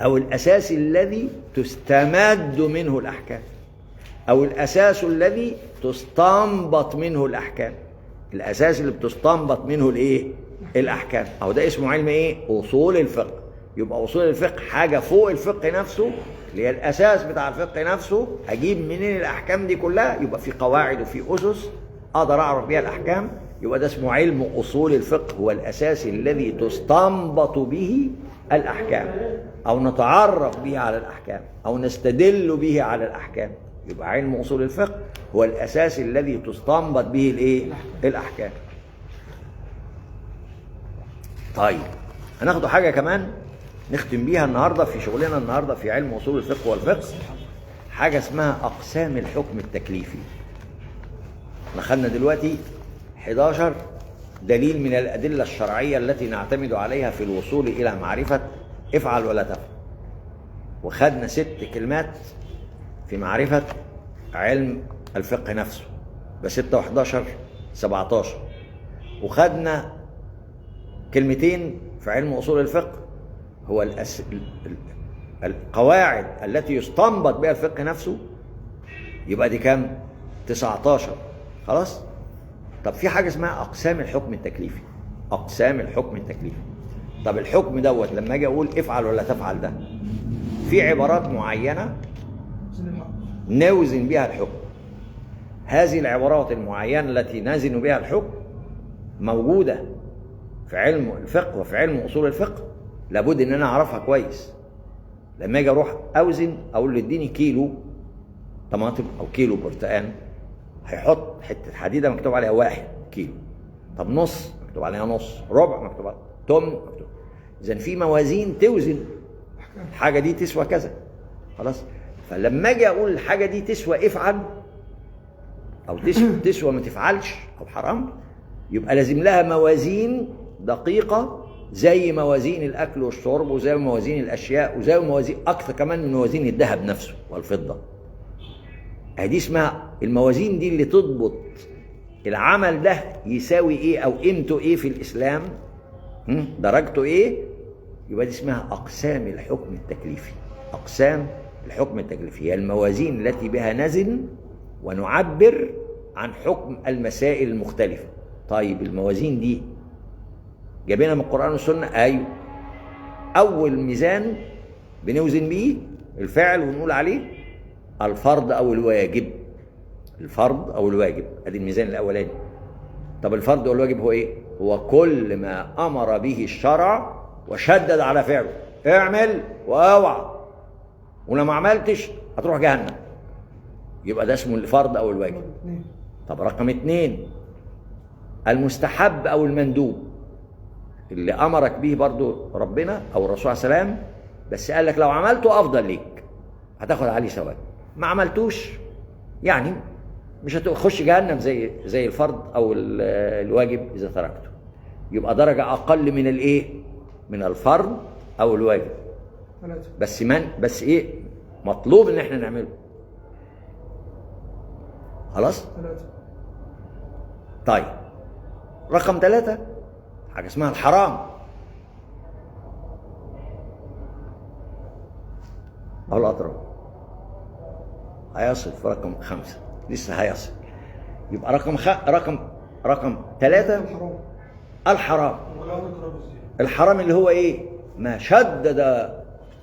أو الأساس الذي تستمد منه الأحكام، أو الأساس الذي تستنبط منه الأحكام. الأساس اللي بتستنبط منه الإيه؟ الأحكام. أو ده اسمه علم إيه؟ أصول الفقه. يبقى أصول الفقه حاجة فوق الفقه نفسه، اللي هي الأساس بتاع الفقه نفسه. أجيب منين الأحكام دي كلها؟ يبقى في قواعد وفي أسس أقدر أعرف بيها الأحكام. يبقى ده اسمه علم أصول الفقه، هو الأساس الذي تستنبط به الأحكام، أو نتعرف به على الأحكام، أو نستدل به على الأحكام. يبقى علم أصول الفقه هو الأساس الذي تستنبط به الإيه؟ الأحكام. طيب هناخد حاجة كمان نختم بيها النهاردة في شغلنا النهاردة في علم أصول الفقه والفقه، حاجة اسمها أقسام الحكم التكليفي. دخلنا دلوقتي 11 دليل من الأدلة الشرعية التي نعتمد عليها في الوصول إلى معرفة افعل ولا تفعل، وخدنا 6 كلمات في معرفة علم الفقه نفسه، ب6 و11 17، وخدنا كلمتين في علم أصول الفقه، هو القواعد التي يستنبط بها الفقه نفسه، يبقى دي كام؟ 19. خلاص؟ طب في حاجة اسمها أقسام الحكم التكليفي. أقسام الحكم التكليفي. طب الحكم دوت لما أجي أقول افعل ولا تفعل، ده في عبارات معينة نوزن بها الحكم. هذه العبارات المعينة التي نزن بها الحكم موجودة في علم الفقه وفي علم أصول الفقه، لابد إن أنا أعرفها كويس. لما أجي أروح أوزن أقول له اديني كيلو طماطم أو كيلو برتقان، هيحط حتة حديدة مكتوب عليها 1 كيلو، طب نص مكتوب عليها نص، ربع مكتوب عليها تمن مكتوب. إذن في موازين توزن الحاجة دي تسوى كذا. خلاص؟ فلما أجي أقول الحاجة دي تسوى افعل، او تسوى ما تفعلش او حرام، يبقى لازم لها موازين دقيقة زي موازين الاكل والشرب وزي موازين الاشياء وزي موازين اكثر كمان من موازين الذهب نفسه والفضة. ادي اسمها الموازين دي اللي تضبط العمل ده يساوي ايه او قيمته ايه في الاسلام، درجته ايه، يبقى دي اسمها اقسام الحكم التكليفي. اقسام الحكم التكليفي هي الموازين التي بها نزن ونعبر عن حكم المسائل المختلفة. طيب الموازين دي جايبينها من القرآن والسنة؟ أيوه. أول ميزان بنوزن بيه الفعل ونقول عليه الفرض أو الواجب. الفرض أو الواجب، أدي الميزان الأولاني. طب الفرض والواجب هو إيه؟ هو كل ما أمر به الشرع وشدد على فعله، اعمل واوعى، ولو ما عملتش هتروح جهنم، يبقى ده اسمه الفرض أو الواجب. طب رقم 2 المستحب أو المندوب، اللي أمرك به برضو ربنا أو الرسول عليه السلام، بس قال لك لو عملته أفضل ليك، هتاخد عليه ثواب، ما عملتوش يعني مش هتخش جهنم زي الفرض أو الواجب إذا تركته، يبقى درجة أقل من الإيه؟ من الفرض أو الواجب. بس بس إيه؟ مطلوب إن إحنا نعمله. خلاص؟ طيب رقم 3 حاجة اسمها الحرام. أو الأطراف هيصل في رقم 5 لسه هيصل. يبقى رقم 3 الحرام. الحرام اللي هو إيه؟ ما شدد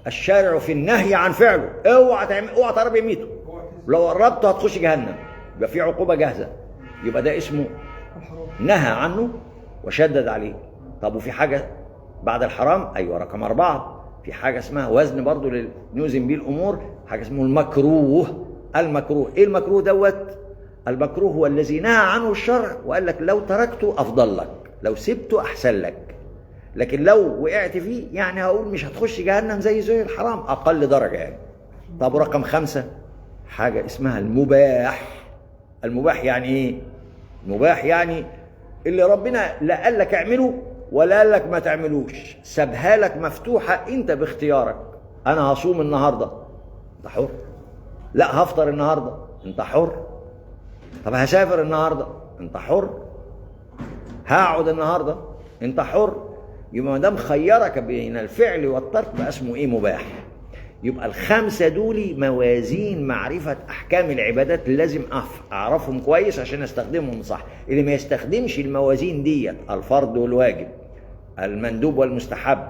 الشارع في النهي عن فعله، اوعى تعمل، اوعى تقرب يميته، لو قربته هتخش جهنم، يبقى في عقوبة جاهزة، يبقى ده اسمه نهى عنه وشدد عليه. طب وفي حاجة بعد الحرام؟ أيوة، رقم 4 في حاجة اسمها وزن برضو نوزن بيه الأمور، حاجة اسمه المكروه. المكروه إيه المكروه دوت؟ المكروه هو الذي نهى عنه الشرع وقال لك لو تركته أفضل لك، لو سبته أحسن لك، لكن لو وقعت فيه يعني هقول مش هتخش جهنم زي الحرام، أقل درجة يعني. طب رقم 5 حاجة اسمها المباح. المباح يعني إيه؟ المباح يعني اللي ربنا لا قال لك اعمله ولا قال لك ما تعملوش، سابها لك مفتوحة انت باختيارك. انا هصوم النهاردة، انت حر. لا هفطر النهاردة، انت حر. طب هسافر النهاردة، انت حر. هقعد النهاردة، انت حر. يبقى ما دام خيرك بين الفعل والترك بقى اسمه ايه؟ مباح. يبقى ال5 دول موازين معرفة أحكام العبادات، لازم أعرفهم كويس عشان أستخدمهم صح. اللي ما يستخدمش الموازين ديت، الفرض والواجب، المندوب والمستحب،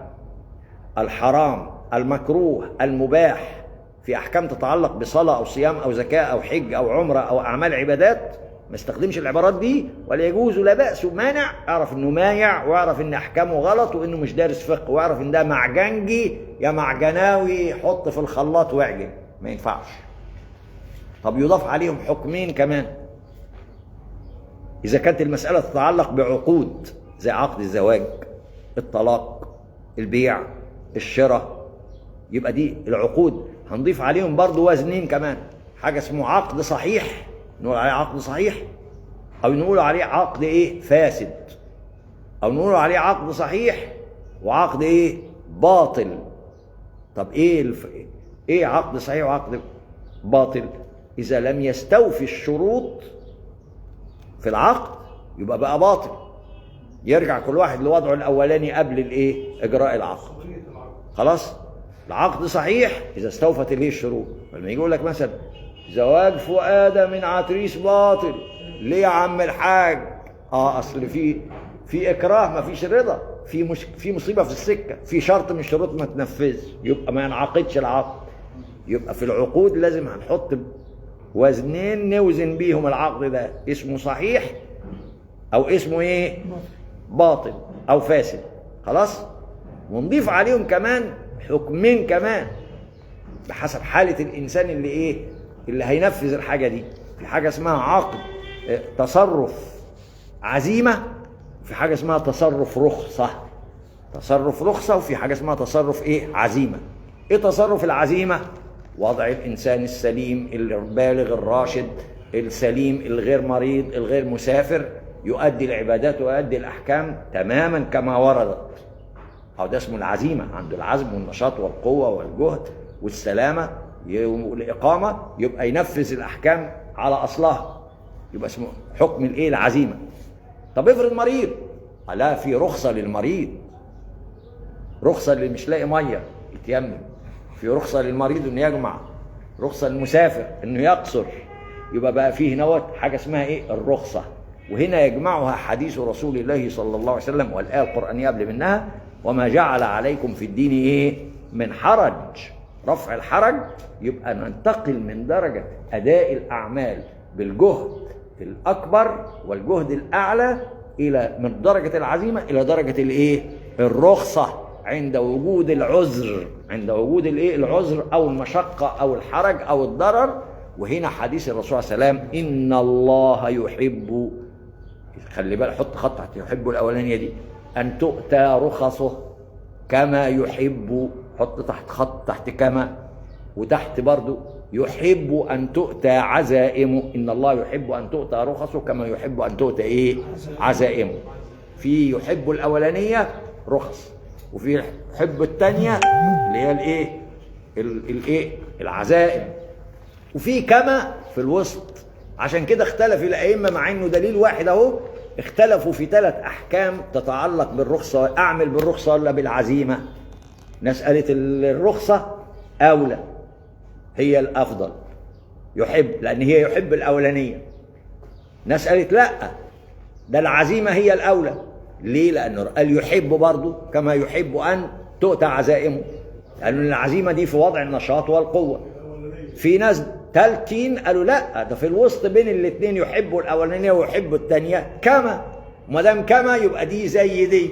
الحرام، المكروه، المباح، في أحكام تتعلق بصلاة أو صيام أو زكاة أو حج أو عمرة أو أعمال عبادات، ما استخدمش العبارات دي، ولا يجوز ولا بأس ومانع، اعرف انه مايع، واعرف ان احكامه غلط، وانه مش دارس فقه، واعرف ان ده معجنجي يا معجناوي، حط في الخلاط واعجن، ما ينفعش. طب يضاف عليهم حكمين كمان، اذا كانت المسألة تتعلق بعقود زي عقد الزواج، الطلاق، البيع، الشراء، يبقى دي العقود هنضيف عليهم برضو وزنين كمان، حاجة اسمه عقد صحيح، نقول عليه عقد صحيح، او نقول عليه عقد ايه؟ فاسد، او نقول عليه عقد صحيح وعقد ايه؟ باطل. طب ايه ايه عقد صحيح وعقد باطل؟ اذا لم يستوفي الشروط في العقد يبقى بقى باطل، يرجع كل واحد لوضعه الاولاني قبل الايه؟ اجراء العقد. خلاص؟ العقد صحيح اذا استوفت الايه؟ الشروط. لما يجي يقول لك مثلا زواج فؤادة من عتريس باطل، ليه يا عم الحاج؟ اصل في اكراه، ما فيش رضا، في مصيبة في السكة، في شرط من الشروط ما تنفذش، يبقى ما ينعقدش العقد. يبقى في العقود لازم هنحط وزنين نوزن بيهم العقد ده، اسمه صحيح او اسمه ايه؟ باطل او فاسد. خلاص؟ ونضيف عليهم كمان حكمين كمان بحسب حاله الانسان اللي ايه؟ اللي هينفذ الحاجة دي. في حاجة اسمها عقد تصرف عزيمة، وفي حاجة اسمها تصرف رخصه. تصرف رخصه، وفي حاجة اسمها تصرف ايه؟ عزيمة. ايه تصرف العزيمة؟ وضع الانسان السليم البالغ الراشد السليم الغير مريض الغير مسافر يؤدي العبادات ويؤدي الأحكام تماما كما وردت. أو ده اسمه العزيمة، عنده العزم والنشاط والقوة والجهد والسلامة والإقامة، يبقى ينفذ الأحكام على أصلها، يبقى اسمه حكم الإيه؟ العزيمة. طب افرض مريض، لا، في رخصة للمريض، رخصة اللي مش لاقي مية يتيمم، في رخصة للمريض انه يجمع، رخصة للمسافر انه يقصر. يبقى بقى فيه نوت حاجة اسمها ايه؟ الرخصة. وهنا يجمعها حديث رسول الله صلى الله عليه وسلم والآية القرآنية قبل منها: وما جعل عليكم في الدين ايه؟ من حرج. رفع الحرج، يبقى ننتقل من درجة أداء الأعمال بالجهد الأكبر والجهد الأعلى إلى من درجة العزيمة إلى درجة الإيه؟ الرخصة عند وجود العذر، عند وجود الإيه؟ العذر أو المشقة أو الحرج أو الضرر. وهنا حديث الرسول صلى الله عليه وسلم: إن الله يحب، خلي بالك حط خط تحت يحب الأولانية دي، أن تؤتى رخصه كما يحب، حط تحت خط تحت كما، وتحت برضو يحب أن تؤتى عزائمه. إن الله يحب أن تؤتى رخصه كما يحب أن تؤتى إيه؟ عزائمه. في يحب الأولانية رخص، وفي يحب الثانية اللي هي الإيه؟ الإيه؟ العزائم، وفي كما في الوسط. عشان كده اختلف الأئمة، مع إنه دليل واحد أهو، اختلفوا في 3 أحكام تتعلق بالرخصة: أعمل بالرخصة ولا بالعزيمة؟ ناس قالت الرخصة أولى، هي الأفضل، يحب، لأن هي يحب الأولانية. ناس قالت لأ، ده العزيمة هي الأولى. ليه؟ لأنه قال يحب برضه كما يحب أن تؤتى عزائمه، لأن العزيمة دي في وضع النشاط والقوة. في ناس تالتين قالوا لأ، ده في الوسط بين الاثنين، يحبوا الأولانية ويحبوا الثانية كما، ما دام كما يبقى دي زي دي.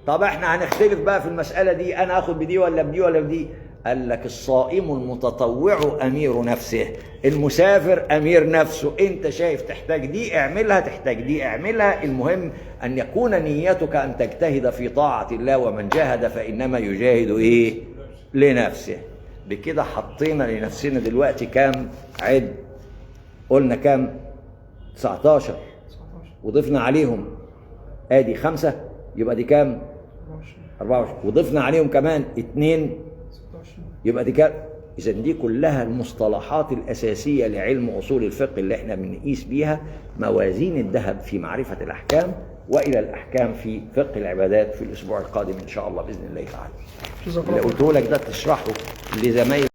طب احنا هنختلف بقى في المسألة دي، أنا آخد بدي ولا بدي ولا بدي؟ قال لك الصائم المتطوع أمير نفسه، المسافر أمير نفسه. أنت شايف تحتاج دي اعملها، تحتاج دي اعملها، المهم أن يكون نيتك أن تجتهد في طاعة الله، ومن جاهد فإنما يجاهد إيه؟ لنفسه. بكده حطينا لنفسنا دلوقتي كام عد؟ قلنا كام؟ 19، وضفنا عليهم ادي 5، يبقى دي كام؟ 24، وضفنا عليهم كمان 2، يبقى دي كام؟ إذا دي كلها المصطلحات الأساسية لعلم أصول الفقه اللي احنا بنقيس بيها موازين الذهب في معرفة الأحكام، وإلى الأحكام في فقه العبادات في الأسبوع القادم إن شاء الله بإذن الله تعالى. اللي قلته لك ده تشرحه لزمايلك.